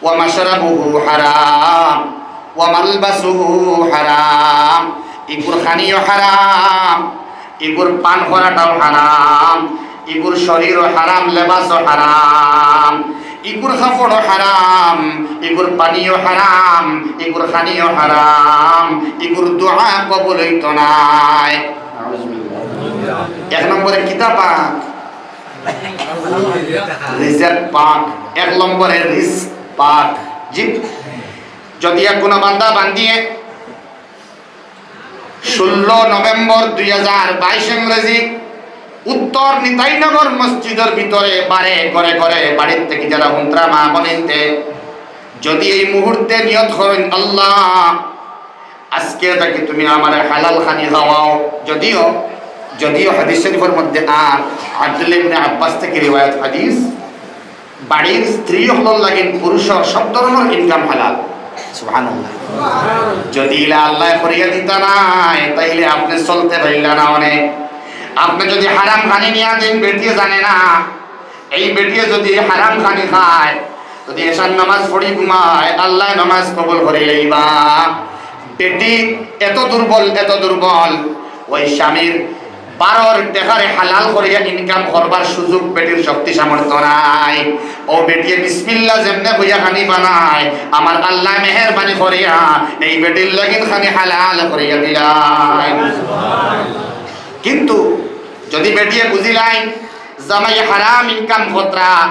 ওয়া মাশরাবুহু হারাম, ওয়া মালবাসুহু হারাম।" ইগুর খানিও হারাম, ইগুর পান করাটাও হারাম, ইগুর শরীরও হারাম, লেবাসও হারাম, ইগুর কাপড়ও হারাম, ইগুর পানিও হারাম, ইগুর খানিও হারাম, ইগুর দোয়া কবুল অইতো নায়। এক নম্বরে কিতা পাক? রিজক পাক। এক নম্বরে রিজক পাক। জি, যদি এক কোনো বান্দা বান্দিয়ে ষোলো নভেম্বর দুই হাজার বাইশ ইংরেজি উত্তর নিতাইনগর মসজিদর ভিতরে বারে ঘরে ঘরে বাড়ির থাকি যারা হুনতরা মা বইনাইন্তে যদি এই মুহূর্তে নিয়ত করইন, "আল্লাহ, আজকে থাকি তুমি আমারে হালাল খানি খাওয়াও।" যদিও, যদিও হাদিস শরীফর মধ্যে আর আব্দুল্লাহ ইবনে আব্বাস থাকি রিওয়ায়াত হাদিস, বাড়ির স্ত্রী অকলর লাগি পুরুষর সব ধরনর ইনকাম হালাল। সুবহানাল্লাহ। যদি ইলা আল্লায় করিয়া দিতা নায়, তাইলে আপনে চলতে পারলা না অনে। আপনে যদি হারাম খানি নিয়া দেইন, বেটিয়ে জানে না, এই বেটিয়ে যদি হারাম খানি খায়, যদি এশার নামাজ পড়ি ঘুমায়, আল্লায় নামাজ কবুল করি লইবা। বেটি এত দুর্বল, এত দুর্বল, ওই স্বামীর বারোর টেকারে হালাল করিয়া ইনকাম করবার সুযোগ বেটির শক্তি সামর্থ্য নাই। ও বেটিয়ে বিসমিল্লাহ যেমনে কইয়া খানি বানায়, আমার আল্লায় মেহেরবানি করিয়া এই বেটির লাগিন খানি হালাল করিয়া দিলাইন। কিন্তু যদি বেটিয়ে বুঝিলাইন জামাই হারাম ইনকাম করতরা,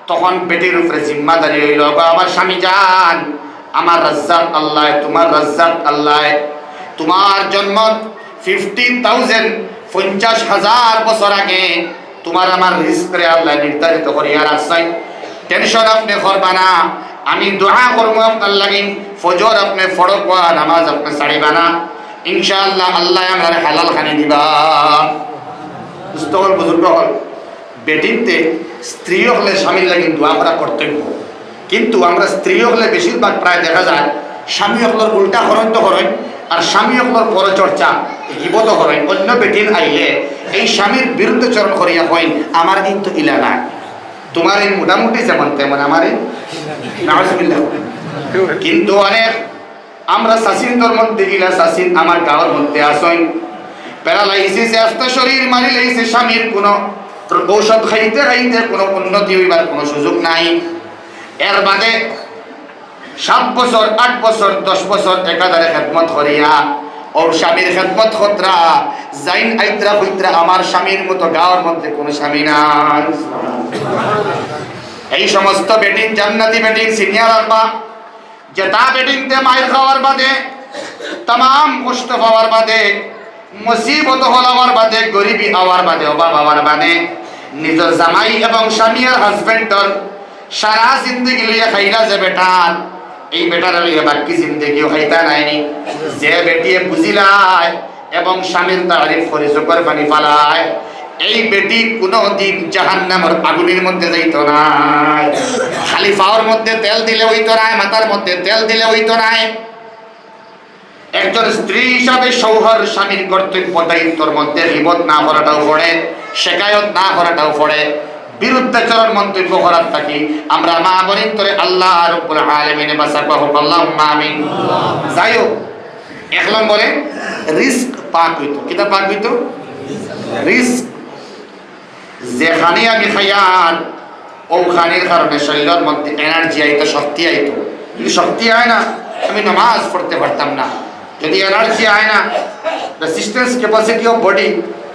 তখন বেটির উপরে জিম্মাদারি অইলো, "গো আমার স্বামী জান, আমার রাজ্জাক আল্লায়, তুমার রাজ্জাক আল্লায়, তুমার জন্মত fifty thousand, পঞ্চাশ হাজার বছর আগে তুমার আমার রিজকরে আল্লায় নির্ধারিত করিয়া রাখছইন। Tension আপনে করবা না, আমি দোয়া করমু আপনার লাগি, ফজর আপনে পড়উক্কা, নামাজ আপনে ছাড়িবা না, ইনশাআল্লাহ আল্লায় আমরারে হালাল খানি দিবা।" দোস্ত অকল, বুজুর্গ অকল, বেটিন্তে স্ত্রী অকলে স্বামীর লাগি দোয়া করা কর্তব্য, কিন্তু আমরা স্ত্রী অকলে বেশিরভাগ প্রায় দেখা যায় স্বামী অকলর উল্টা করইন তো করইন, আর স্বামী অকলর পরচর্চা, গিবত করইন, অন্য বেটিন আইলে এই স্বামীর বিরুদ্ধাচরণ করিয়া কইন, "আমার ইন তো ইলা নায়, তুমার ইন মোটামুটি যেমন তেমন, আমার ইন নাউজুবিল্লাহ।" কিন্তু অনেক আমরা চাচিন্তর মধ্যে গিলা চাচিন আমার গাঁওর মধ্যে আছইন, paralysis, আস্তা শরীর মারি লাইছে, স্বামীর কোনো ঔষধ খাইতে খাইতে কোনো উন্নতি অইবার কোনো সুযোগ নাই। এর বাদে সাত বছর, আট বছর, দশ বছর একাধারে খেদমত করিয়া, অউ স্বামীর খেদমত করতরা, যাইন আইতরা কইতরা, "আমার স্বামীর মতো গাঁওর মধ্যে কোনো স্বামী নাই।" এই সমস্ত বেটিন, জান্নাতি বেটিন, senior আলবা, যেতা বেটিন্তে মাইর খাওয়ার বাদে, তামাম কষ্ট পাওয়ার বাদে, মুসিবত হলাওয়ার বাদে, গরিবি আওয়ার বাদে, অভাব আওয়ার বাদে, নিজর জামাই এবং স্বামী আর হাজবেন্ডর সারা জিন্দেগি লইয়া খাইলা যে বেটার, এই বেটার লইয়া বাকি জিন্দেগিও খাইতা নায়নি। যে বেটিয়ে বুঝিলায় এবং স্বামীর তারিফ করি চোখর পানি ফালায়, এই বেটি কুনুদিন জাহান্নামর আগুনের মধ্যে যাইতো নায়। খালি পাওর মধ্যে তেল দিলে অইতো নায়, মাথার মধ্যে তেল দিলে অইতো নায়। একজন স্ত্রী হিসাবে শৌহর স্বামীর কর্তব্য দায়িত্বর মধ্যে গীবত না করাটাও পড়ে, শেকায়ত না করাটাও পড়ে, বিরুদ্ধাচরণ মন্তব্য করার থাকি আমরা মা বোনিন্তরে আল্লাহ রাব্বুল আলামিনে বাঁচাউক্কা, আল্লাহুম্মা আমিন। যাই হোক, এক নম্বরে রিজক পাক অইতো। কিতা পাক অইতো? রিজক। যে খানি আমি খাইয়ার, অউ খানির কারণে শরীলর মধ্যে এনার্জি আইতো, শক্তি আইতো। যদি শক্তি আয় না, আমি নামাজ পড়তে পারতাম না। যদি এনার্জি আয় না, রেজিস্ট্যান্স ক্যাপাসিটি অফ বডি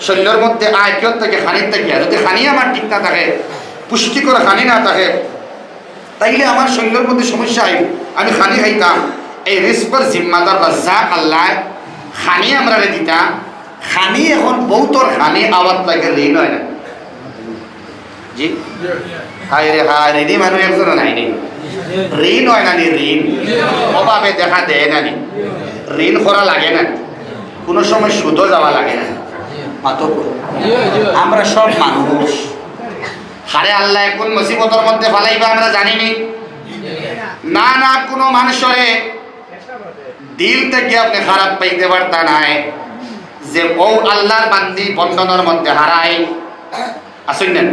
শরীলর মধ্যে আয় কিয়র থাকি? খানির থাকি। আর যদি খানি আমার ঠিক না থাকে, পুষ্টিকর খানি না থাকে, তাইলে আমার শরীলর মধ্যে সমস্যা আইবো। আমি খানি খাইতাম, এই রিজকর জিম্মাদার রাজ্জাক আল্লায় খানি আমরারে দিতা। খানি এখন বউতর খানি আওয়াত লাগে, ঋণ অয় না? জি? হায় রে হায়, ঋণী মানুষ একজনও নায়নি। ঋণ অয় না নি ঋণ? অভাবে দেখা দেয় না নি? ঋণ করা লাগে না? কুনু সময় সুদও যাওয়া লাগে না? মাতো কই। আমরা সব মানুষ। কারে আল্লায় কুন মুসিবতর মধ্যে ফালাইবা আমরা জানিনি। না, না, কুনু মানুষরে দিল থাকি আপনে খারাপ পাইতে পারতা নায় যে অউ আল্লার বান্দি বন্ধনর মধ্যে হারায়। আছইন না?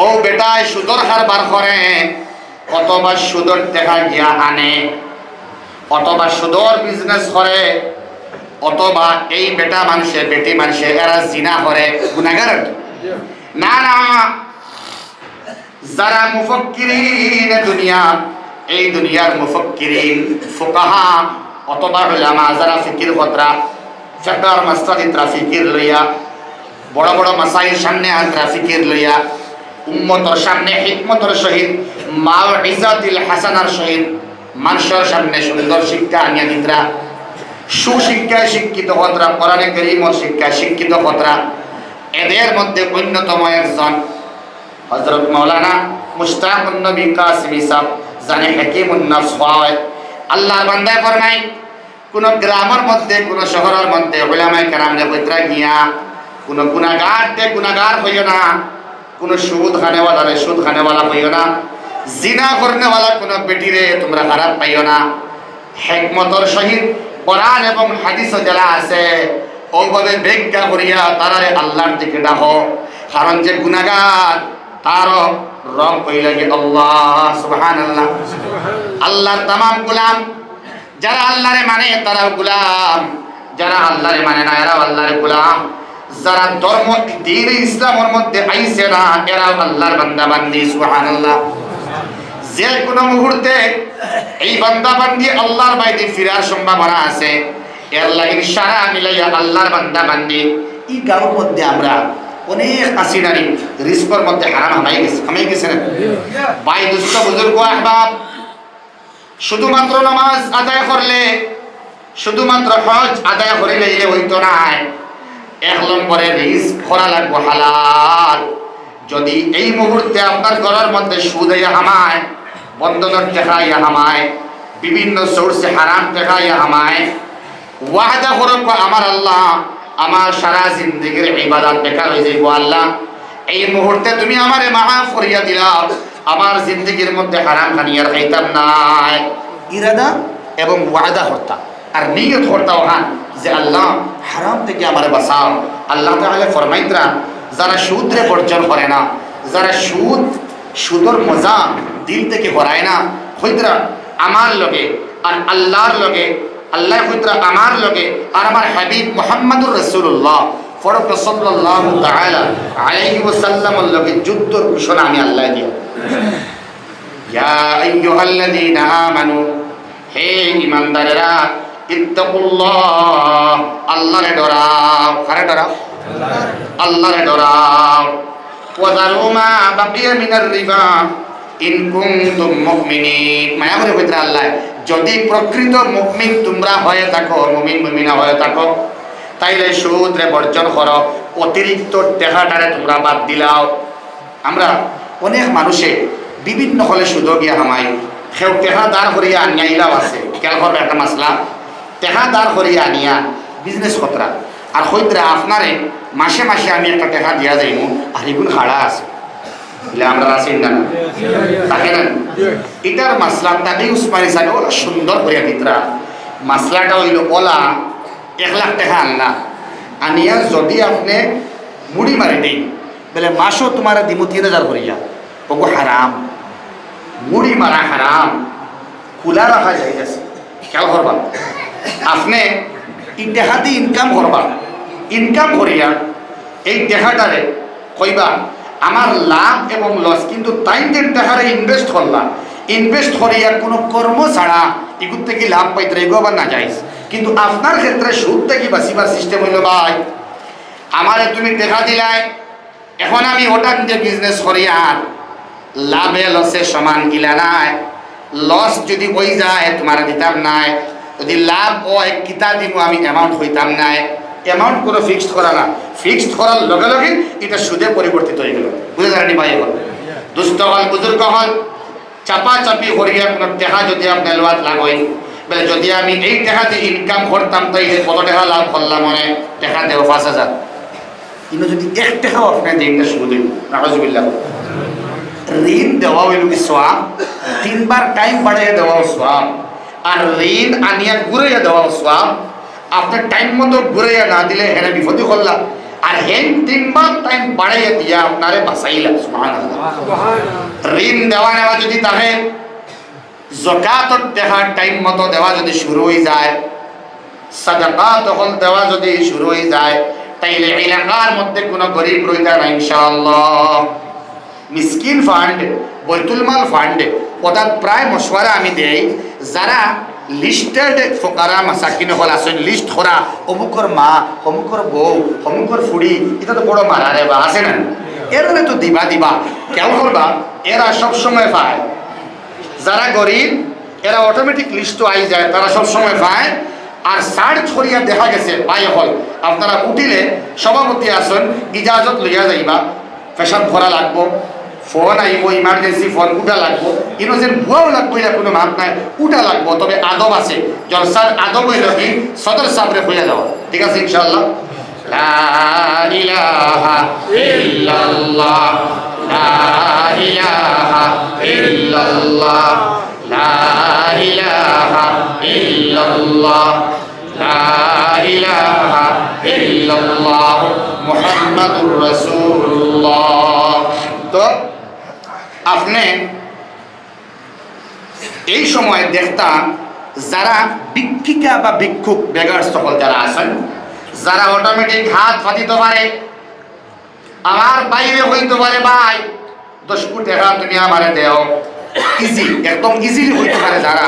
অউ বেটায় সুদর কারবার করে, অথবা সুদর টেকা গিয়া আনে, অথবা সুদর বিজনেস করে, অথবা এই বেটা মানষে, বেটি মানষে এরা জিনা করে, গুনাগার আর কি। না, না, যারা মুফাক্কিরিন দুনিয়া, এই দুনিয়ার মুফাক্কিরিন, ফুকাহা অথবা উলামা, যারা ফিকির করতরা, ফিকহর মাসলা দিতরা ফিকির লইয়া, বড় বড় মাসাইল সামনে আনতরা ফিকির লইয়া, উম্মতর সামনে হিকমতর সহিত, মাউইজাতিল হাসানার সহিত, মানষর সামনে সুন্দর শিক্ষা আনিয়া দিতরা, সুশিক্ষায় শিক্ষিত করতরা, কোরআনে করিমর শিক্ষায় শিক্ষিত করতরা। এদের মধ্যে অন্যতম একজন হযরত মাওলানা মুশতাকুন নবী কাসিমি সাহেব, যানে হাকিমুন নাফস কওয়া অয়। আল্লার বান্দায় ফরমাইন, কুনু গ্রামর মধ্যে, কুনু শহরর মধ্যে উলামায়ে কেরামরে কইতরা গিয়া, কুনু গুনাগাররে গুনাগার কইও না, কুনু সুদ খানেওয়ালারে সুদ খানেওয়ালা কইও না, জিনা করনেওয়ালা কুনু বেটিরে তুমরা খারাপ পাইও না। হেকমতর সহিত কোরআন এবং হাদিসো যেলা আছে, অউভাবে ব্যাখ্যা করিয়া তারারে আল্লার দিকে ডাকো। কারণ যে গুনাগার, তারও রব অইলা গিয়া আল্লাহ। সুবহানাল্লাহ। আল্লার তামাম গুলাম, যারা আল্লারে মানে তারাও গুলাম, যারা আল্লারে মানে না এরাও আল্লার গুলাম, যারা ধর্ম দ্বীনে ইসলামর মধ্যে আইছে না এরাও আল্লার বান্দা বান্দি। সুবহানাল্লাহ। যে কুনু মুহূর্তে এই বান্দা বান্দি আল্লার বায়দি ফিরার সম্ভাবনা আছে। এর লাগি সারা মিলাইয়া আল্লার বান্দা বান্দি ই গাঁওর মধ্যে আমরা অনেক আছি নানি, রিজকর মধ্যে হারাম হামাই গেছে, হামাই গেছে না? ভাই, দোস্ত, বুজুর্গ, আহবাব, শুধুমাত্র নামাজ আদায় করলে, শুধুমাত্র হজ আদায় করিলাইলে অইতো নায়। এক নম্বরে রিজক করা লাগবো হালাল। যদি এই মুহূর্তে আপনার ঘরর মধ্যে সুদ আইয়া হামায়, বন্ধনর টেকা আইয়া হামায়, বিভিন্ন সোর্সে হারাম টেকা আইয়া হামায়, ওয়াদা করউক্কা, আমার আল্লাহ, আমার সারা জিন্দেগির ইবাদত বেকার অইযাইবো। আল্লাহ, এই মুহূর্তে তুমি আমারে মাফ করিয়া দিলাও, আমার জিন্দেগির মধ্যে হারাম খানি আর খাইতাম নায়। ইরাদা এবং ওয়াদা করতা, আর নিয়ত করতা অখান যে, আল্লাহ, হারাম থাকি আমারে বাঁচাও। আল্লাহ তাআলা ফরমাইতরা, যারা সুদরে বর্জন করে না, যারা সুদ, সুদর মজা দিল থাকি হরায় না, কইতরা আমার লগে আর আল্লার লগে, আল্লায় কইতরা আমার লগে আর আমার হাবিব মুহাম্মাদুর রাসূলুল্লাহ, ফরক সাল্লাল্লাহু তাআলা আলাইহি ওয়াসাল্লামর লগে যুদ্ধর ঘোষণা আমি আল্লায় দিয়া। ইয়া আইয়ুহাল্লাযীনা আমানু, হে ঈমানদারেরা, ইত্তাকুল্লাহ, আল্লারে ডরাও। কারে ডরাও? আল্লারে ডরাও। ওয়া যারু মা বাকিয়া মিনার রিবা ইন কুনতুম মুমিনিন। মায়া করি কইতরা আল্লায়, যদি প্রকৃত মুমিন তোমরা হয়ে থাকো, মুমিন মুমিনা হয়ে থাকো, তাইলে সুদরে বর্জন করো, অতিরিক্ত টেকাটারে তোমরা বাদ দিলাও। আমরা অনেক মানুষে বিভিন্ন হলে সুদো গিয়া হামাই, কেউ টেকা ধার করিয়া আনিয়া ইলাও আছে, খেয়াল করবা একটা মাসলা, টেকা ধার করিয়া আনিয়া বিজনেস করতরা, আর কইতরা আপনারে মাসে মাসে আমি একটা টেকা দিয়া যাইমু, আর ইগুন খাড়া আছে। বলে, আমরা আছি না, না? থাকে না? ইটার মাসলা তাকি উসমানী সাহেব ওলা সুন্দর করিয়া দিতরা। মাসলাটা অইলো ওলা, এক লাখ টেকা আনলা, আনিয়া যদি আপনে মুড়ি মারি দেই, বলে, মাসো তোমারে দিমু তিন হাজার করিয়া। ওগো হারাম, মুড়ি মারা হারাম, খোলা রাখা যায় আছে। খেয়াল করবা, আপনে ই টেকা দি ইনকাম করবা, ইনকাম করিয়া এই টেকাটারে কইবা, আমার লাভ এবং লস, কিন্তু তাইন যে টেকারে ইনভেস্ট করলা, ইনভেস্ট করিয়া কোনো কর্ম ছাড়া ইগুর থাকি লাভ পাইতরা, ইগু আবার নাজাইজ। কিন্তু আপনার ক্ষেত্রে সুদ থাকি বাঁচিবার সিস্টেম অইলো, ভাই, আমারে তুমি টেকা দিলায়, এখন আমি ওটা দিয়ে বিজনেস করি, আর লাভে লসে সমান ইলা নায়। লস যদি অই যায়, তোমারে দিতাম নায়, যদি লাভ অয়, কিতা দিমু আমি, অ্যামাউন্ট কইতাম নায়। অ্যামাউন্ট কোনো ফিক্সড করা না, ফিক্সড করার লগে লগে ইটা সুদে পরিবর্তিত অই গেলো। বুঝা যায়নি ভাই? এখন দোস্ত অকল, বুজুর্গ অকল, চাপাচাপি করিয়া কোনো টেকা যদি আপনে লওয়াত লাগইন, বলে, যদি আমি এই টেকা দিয়া ইনকাম করতাম, তাইলে কত টেকা লাভ করলাম, মানে টেকা দেও পাঁচ হাজার। কিন্তু যদি এক টেকাও আপনে দেইন না, সুদ অইবো। নাউজুবিল্লাহ। ঋণ দেওয়া অইলো কি সওয়াব, তিনবার টাইম বাড়াইয়া দেওয়াও সওয়াব, আর ঋণ আনিয়া ঘুরাইয়া দেওয়াও সওয়াব। আপনে টাইম মতো ঘুরাইয়া না দিলে হেনে বিপদে করলা, আর হেন তিনবার টাইম বাড়াইয়া দিয়া আপনারে বাঁচাইলা। সুবহানাল্লাহ। ঋণ দেওয়া নেওয়া যদি থাকে, জকাতর টেকা টাইম মতো দেওয়া যদি শুরু অই যায়, সাদাকাত অকল দেওয়া যদি শুরু অই যায়, তাইলে এলাকার মধ্যে কোনো গরিব রইতা না ইনশাআল্লাহ। মিসকিন ফান্ড, বৈতুল মাল ফান্ড, অর্থাৎ প্রায় মশওয়ারা আমি দেই, যারা লিস্টেড ফোকারা মাসাকিন অকল আছইন, লিস্ট করা, অমুকর মা, অমুকর বউ, অমুকর ফুড়ি, ইতা তো বড় মারা রে বা, আছে না? এরারে তো দিবা, দিবা, খেয়াল করবা, এরা সব সময় পায়। যারা গরিব, এরা অটোমেটিক লিস্টো আই যায়, তারা সব সময় পায়। আর সার্চ করিয়া দেখা গেছে, ভাই অকল, আপনারা উঠিলে সভাপতি আছইন, ইজাজত লইয়া যাইবা, পেশাব করা লাগবো, ফোন আইবো, ইমার্জেন্সি ফোন, উঠা লাগবো, ইনো যেন বুয়াও লাগবো, ইটা কোনো মাত নাই, উঠা লাগবো। তবে আদব আছে, জলসার আদব অইলো কি, সদর সাবরে কইয়া যাওয়া, ঠিক আছে ইনশাআল্লাহ। লা ইলাহা ইল্লাল্লাহ, লা ইলাহা ইল্লাল্লাহ, লা ইলাহা ইল্লাল্লাহ, লা ইলাহা ইল্লাল্লাহ, মুহাম্মাদুর রাসূলুল্লাহ। তো আপনে এই সময় দেখতা, যারা ভিক্ষিকা বা ভিক্ষুক, বেগার সকল যারা আছইন, যারা অটোমেটিক হাত পাতিতো পারে, আমার বাইরে কইতো পারে, ভাই, দশ কোটি টেকা তুমি আমারে দেও, ইজি, একদম ইজিলি কইতো পারে, যারা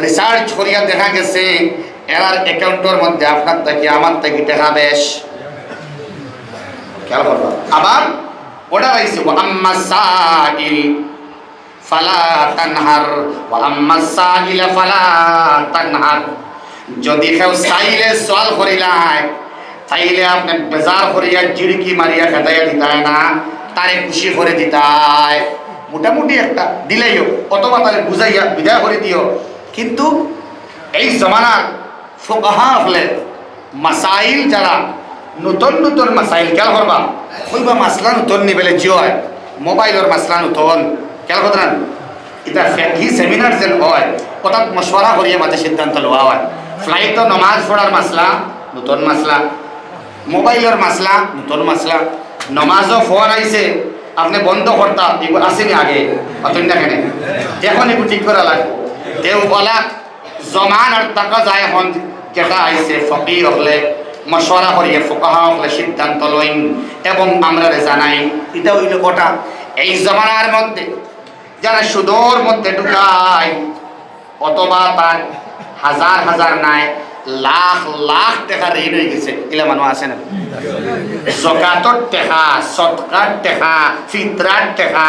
রিসার্চ করিয়া দেখা গেছে এরার অ্যাকাউন্টর মধ্যে আপনার থাকি আমার থাকি টেকা বেশ। খেয়াল করবা, আবার অর্ডার আইছে, "ওয়া আম্মা সাইল ফালা তানহার, ওয়া আম্মা সাইলা ফালা তানহার।" যদি কেউ চাইলে সওয়াল করিলায়, তাইলে আপনে বেজার করিয়া জিড়কি মারিয়া খেদাইয়া দিতায় না, তারে খুশি করি দিতায়। মোটামুটি একটা দিলাইও, অথবা তারে বুঝাইয়া বিদায় করি দিও। কিন্তু এই জমানার ফোকাহা অকলে মাসাইল যারা নতুন নতুন মাসাইল খেয়াল করবা, কইবা মাসলা নতুন নি বেলে জি অয়, মোবাইলর মাসলা নতুন, খেয়াল করতা না? ইটা ফিকহি সেমিনার যেন অয়, অর্থাৎ মশওয়ারা করিয়া মাঝে সিদ্ধান্ত লওয়া অয়। ফ্লাইটো নমাজ পড়ার মাসলা নতুন মাসলা, মোবাইলর মাসলা নতুন মাসলা, নমাজও ফোন আইছে, আপনে বন্ধ করতা, ইগু আছেনি আগে, পাতইন না কেনে? এখন ইগু ঠিক করা লাগবো। তেউ অলা জমানার তাকাজা এখন যেটা আইছে, ফকিহ অকলে মশওয়ারা করিয়া ফোকাহা অকলে সিদ্ধান্ত লইন এবং আমরারে জানাইন। ইটা অইলো কথা, এই জমানার মধ্যে যারা সুদর মধ্যে ঢুকায়, অথবা তার হাজার হাজার নায়, লাখ লাখ টেকা ঋণ অই গেছে, ইলা মানুষ আছে না? জকাতর টেকা, সদকার টেকা, ফিতরার টেকা,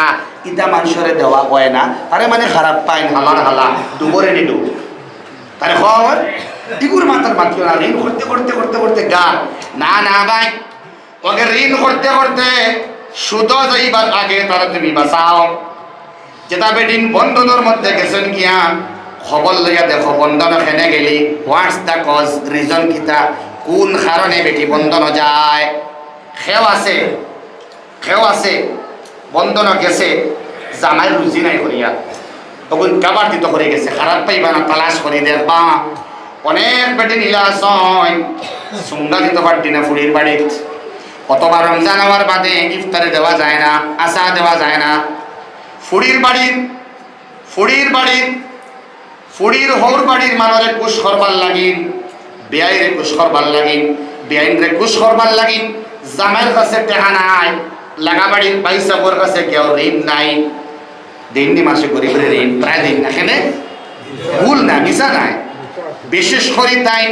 ইটা মানষরে দেওয়া অয় না। আরে মানে খারাপ পাইন, হালার হালা, ডুবরে নি ডুব। তারে কও, ইগুর মাথাত মাতিও না, ঋণ করতে করতে করতে করতে গা। না, না ভাই, অগে ঋণ করতে করতে সুদো যাইবার আগে তারে তুমি বাঁচাও। যেতা বেটিন বন্ধনর মধ্যে গেছইন গিয়া, খবর লইয়া দেখো বন্ধনো কেনে গেলি, what's the cause, reason কিতা, কুন কারণে বেটি বন্ধনো যায়। কেউ আছে, কেউ আছে, বন্ধনো গেছে, জামাইর রুজি নাই করিয়া। অগুন কাবার দিতো করি গেছে, খারাপ পাইবা না, তালাশ করি দেখবা। অনেক বেটিন ইলা আছইন, সুঙ্গা দিতো পারতি না ফুড়ির বাড়িত, অথবা রমজান অওয়ার বাদে ইফতারি দেওয়া যায় না, আশা দেওয়া যায় না। ফুড়ির বাড়িত, ফুড়ির বাড়িত, ফুড়ির হউর বাড়ির মানষরে খুশ করবার লাগিন, বিয়াইরে খুশ করবার লাগিন, বিয়াইনরে খুশ করবার লাগিন, জামাইর কাছে টেকা নাই, লাগা বাড়িত ভাইসাবর কাছে কেউ ঋণ নাই। দেইন নি মানষে গরিবরে ঋণ? প্রায় দেইন না, কেনে? ভুল না, মিছা নায়। বিশেষ করি তাইন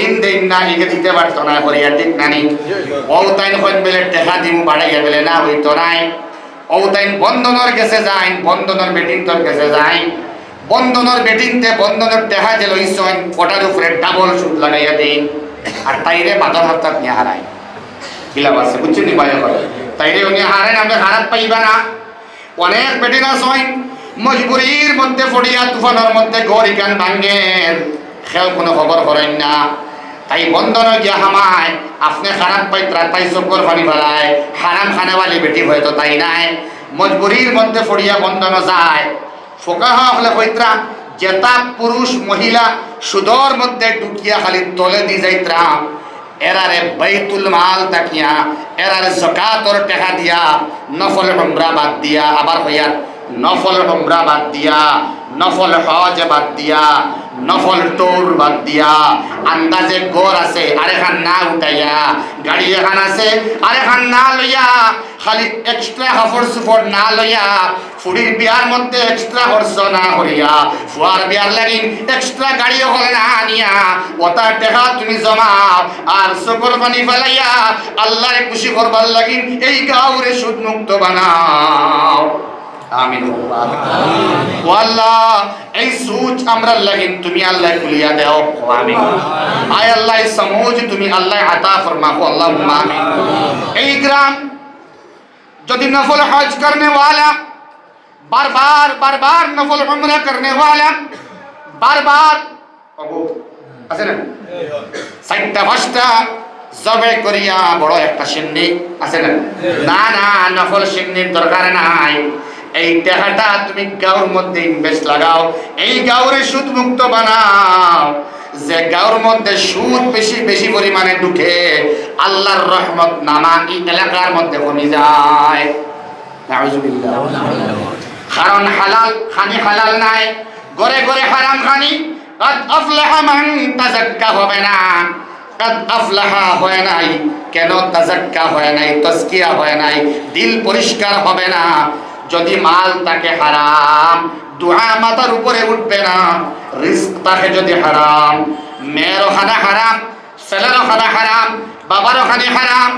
ঋণ দেইন না, ইগে দিতে পারতো না করিয়া, ঠিক না নি? অউ তাইন কইন বেলে টেকা দিমু বাড়াইয়া বেলে, না, অইতো নায়। অউ তাইন বন্ধনর গেছে যাইন, বন্ধনর বেটিন্তর গেছে যাইন, বন্ধনর বেটিন্তে বন্ধনর টেকা যে লইছইন, অটার উপরে ডাবল সুদ লাগাইয়া দেইন, আর তাইরে বাদর হাপ্তাত নিয়া হারাইন। গিলা বাসে, বুঝছইন নি ভাই? তাইরে উনি হারাইন, আপনে খারাপ পাইবা না। অনেক বেটিন আছইন, মজবুরির মধ্যে পড়িয়া তুফানর মধ্যে ঘর ইখান ভাঙ্গের, কেউ কুনু খবর করইন না। তাই বন্ধনো গিয়া হামায়, আপনে খারাপ পাইতরা, তাই চকুর পানি ফালায়, হারাম খানেওয়ালি বেটি হয়তো তাই নায়। মজবুরির মধ্যে পড়িয়া বন্ধনো যায়। ফোকাহা অকলে কইতরা, যেতা পুরুষ মহিলা সুদর মধ্যে ঢুকিয়া খালি তলেদি যাইতরা, এরারে বাইতুল মাল থাকিয়া, এরারে যাকাতর টেকা দিয়া, নফল উমরা বাদ দিয়া, আবার কইয়ার, নফল উমরা বাদ দিয়া, নফল হজ বাদ দিয়া, নফল টুর বাদ দিয়া, আন্দাজে ঘর আছে, আরেকখান না উঠাইয়া, গাড়ি এখান আছে, আরেকখান না লইয়া, খালি এক্সট্রা কাপড় চোপড় না লইয়া, ফুড়ির বিয়ার মধ্যে এক্সট্রা খরচ না করিয়া, ফুয়ার বিয়ার লাগি এক্সট্রা গাড়ি অকল না আনিয়া, অতা টেকা তুমি জমাও, আর চকুর পানি ফালাইয়া আল্লারে খুশি করবার লাগি এই গাঁওরে সুদ মুক্ত বানাও। আমিন। ও আল্লাহ, এই সুদ আমরার লাগি তুমি আল্লাহ খুলিয়া দেও। আমিন। আয় আল্লাহ, এই সমুজ তুমি আল্লাহ আতা ফরমাও। আল্লাহুম্মা আমিন। এই গ্রাম যদি নফল হজ করনেওয়ালা, বারবার, বারবার নফল উমরা করনেওয়ালা, বারবার, ওগো, আছে না? চাইরটা পাঁচটা জবে করিয়া বড় একটা শিন্নি, আছে না? না, না, নফল শিন্নির দরকার নাই। এই টেকাটা তুমি গাঁওর মধ্যে ইনভেস্ট লাগাও, এই গাঁওরে সুদ মুক্ত বানাও। যে গাঁওর মধ্যে সুদ বেশি, বেশি পরিমাণে ঢুকে, আল্লাহর রহমত নামা এই এলাকার মধ্যে কমি যায়। নাউজুবিল্লাহ। কারণ হালাল খানি হালাল নায়, ঘরে ঘরে হারাম খানি। কাদ আফলাহা মান তাযাক্কা হবে না, কাদ আফলাহা হয় নাই। কেন তাযাক্কা হয় নাই, তাজকিয়া হয় নাই, দিল পরিষ্কার হবে না? যদি মাল থাকে হারাম, দোয়া মাথার উপরে উঠবে না। রিজিক থাকে যদি হারাম, মেয়েরও খানা হারাম, ছেলেরও খানা হারাম, বাবারও খানি হারাম,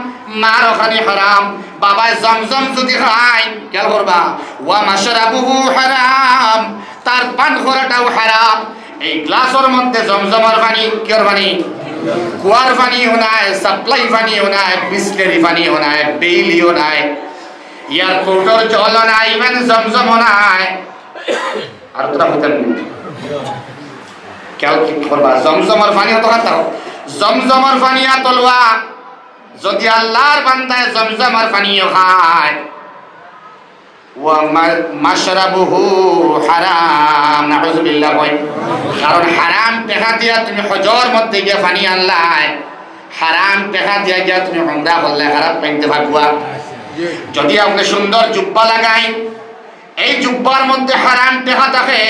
মারও খানি হারাম। বাবায় জমজম যদি খায়, খেয়াল করবা, ওয়া মাশরাবুহু হারাম, তার পান করাটাও হারাম। এই গ্লাসর মধ্যে জমজমর পানি, কিয়র পানি? কুয়ার পানি হুনায়, সাপ্লাই পানি হুনায়, বিসলেরি পানি হুনায়, বেইলি হুনায়, এয়ারপোর্টর জল নাই, ইভেন জমজম নাই। আর তোরা হইতেন নি? কেউ কি করবা? জমজমর পানি অত খাতাও। জমজমর পানি আতলওয়া। যদি আল্লাহর বান্দায় জমজমর পানিও খায়, ওয়া মা-, মাশরাবুহু হারাম। নাউজুবিল্লাহ কই। কারণ হারাম টেকা দিয়া তুমি হজর মধ্যে গিয়া পানি আনলায়, হারাম টেকা দিয়া গিয়া তুমি উমরা করলায়, খারাপ পাইতে ফাগুয়া। যদি আপনে সুন্দর জুব্বা লাগাইন, এই জুব্বার মধ্যে হারাম টেকা থাকে,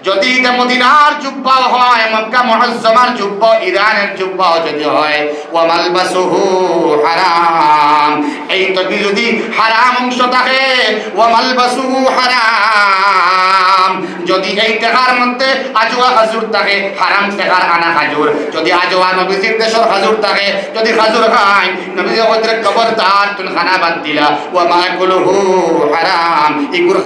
যদি ইটা মদিনার জুব্বাও হয়, মক্কা মুআজ্জামার জুব্বা, ইরানের জুব্বাও যদি হয়, ওয়া মালবাসুহু হারাম। এই টুপি যদি হারাম অংশ থাকে, ওয়া মালবাসুহু হারাম। যদি এই টেকার মধ্যে আজওয়া খাজুর থাকে, হারাম টেকার আনা খাজুর, যদি আজওয়া নবীজির দেশর খাজুর থাকে, যদি খাজুর খায়, নবীজি কইতরা খবরদার তুন খানা বাদ দিলা, ওয়া মাকুলুহু হারাম। ইগুর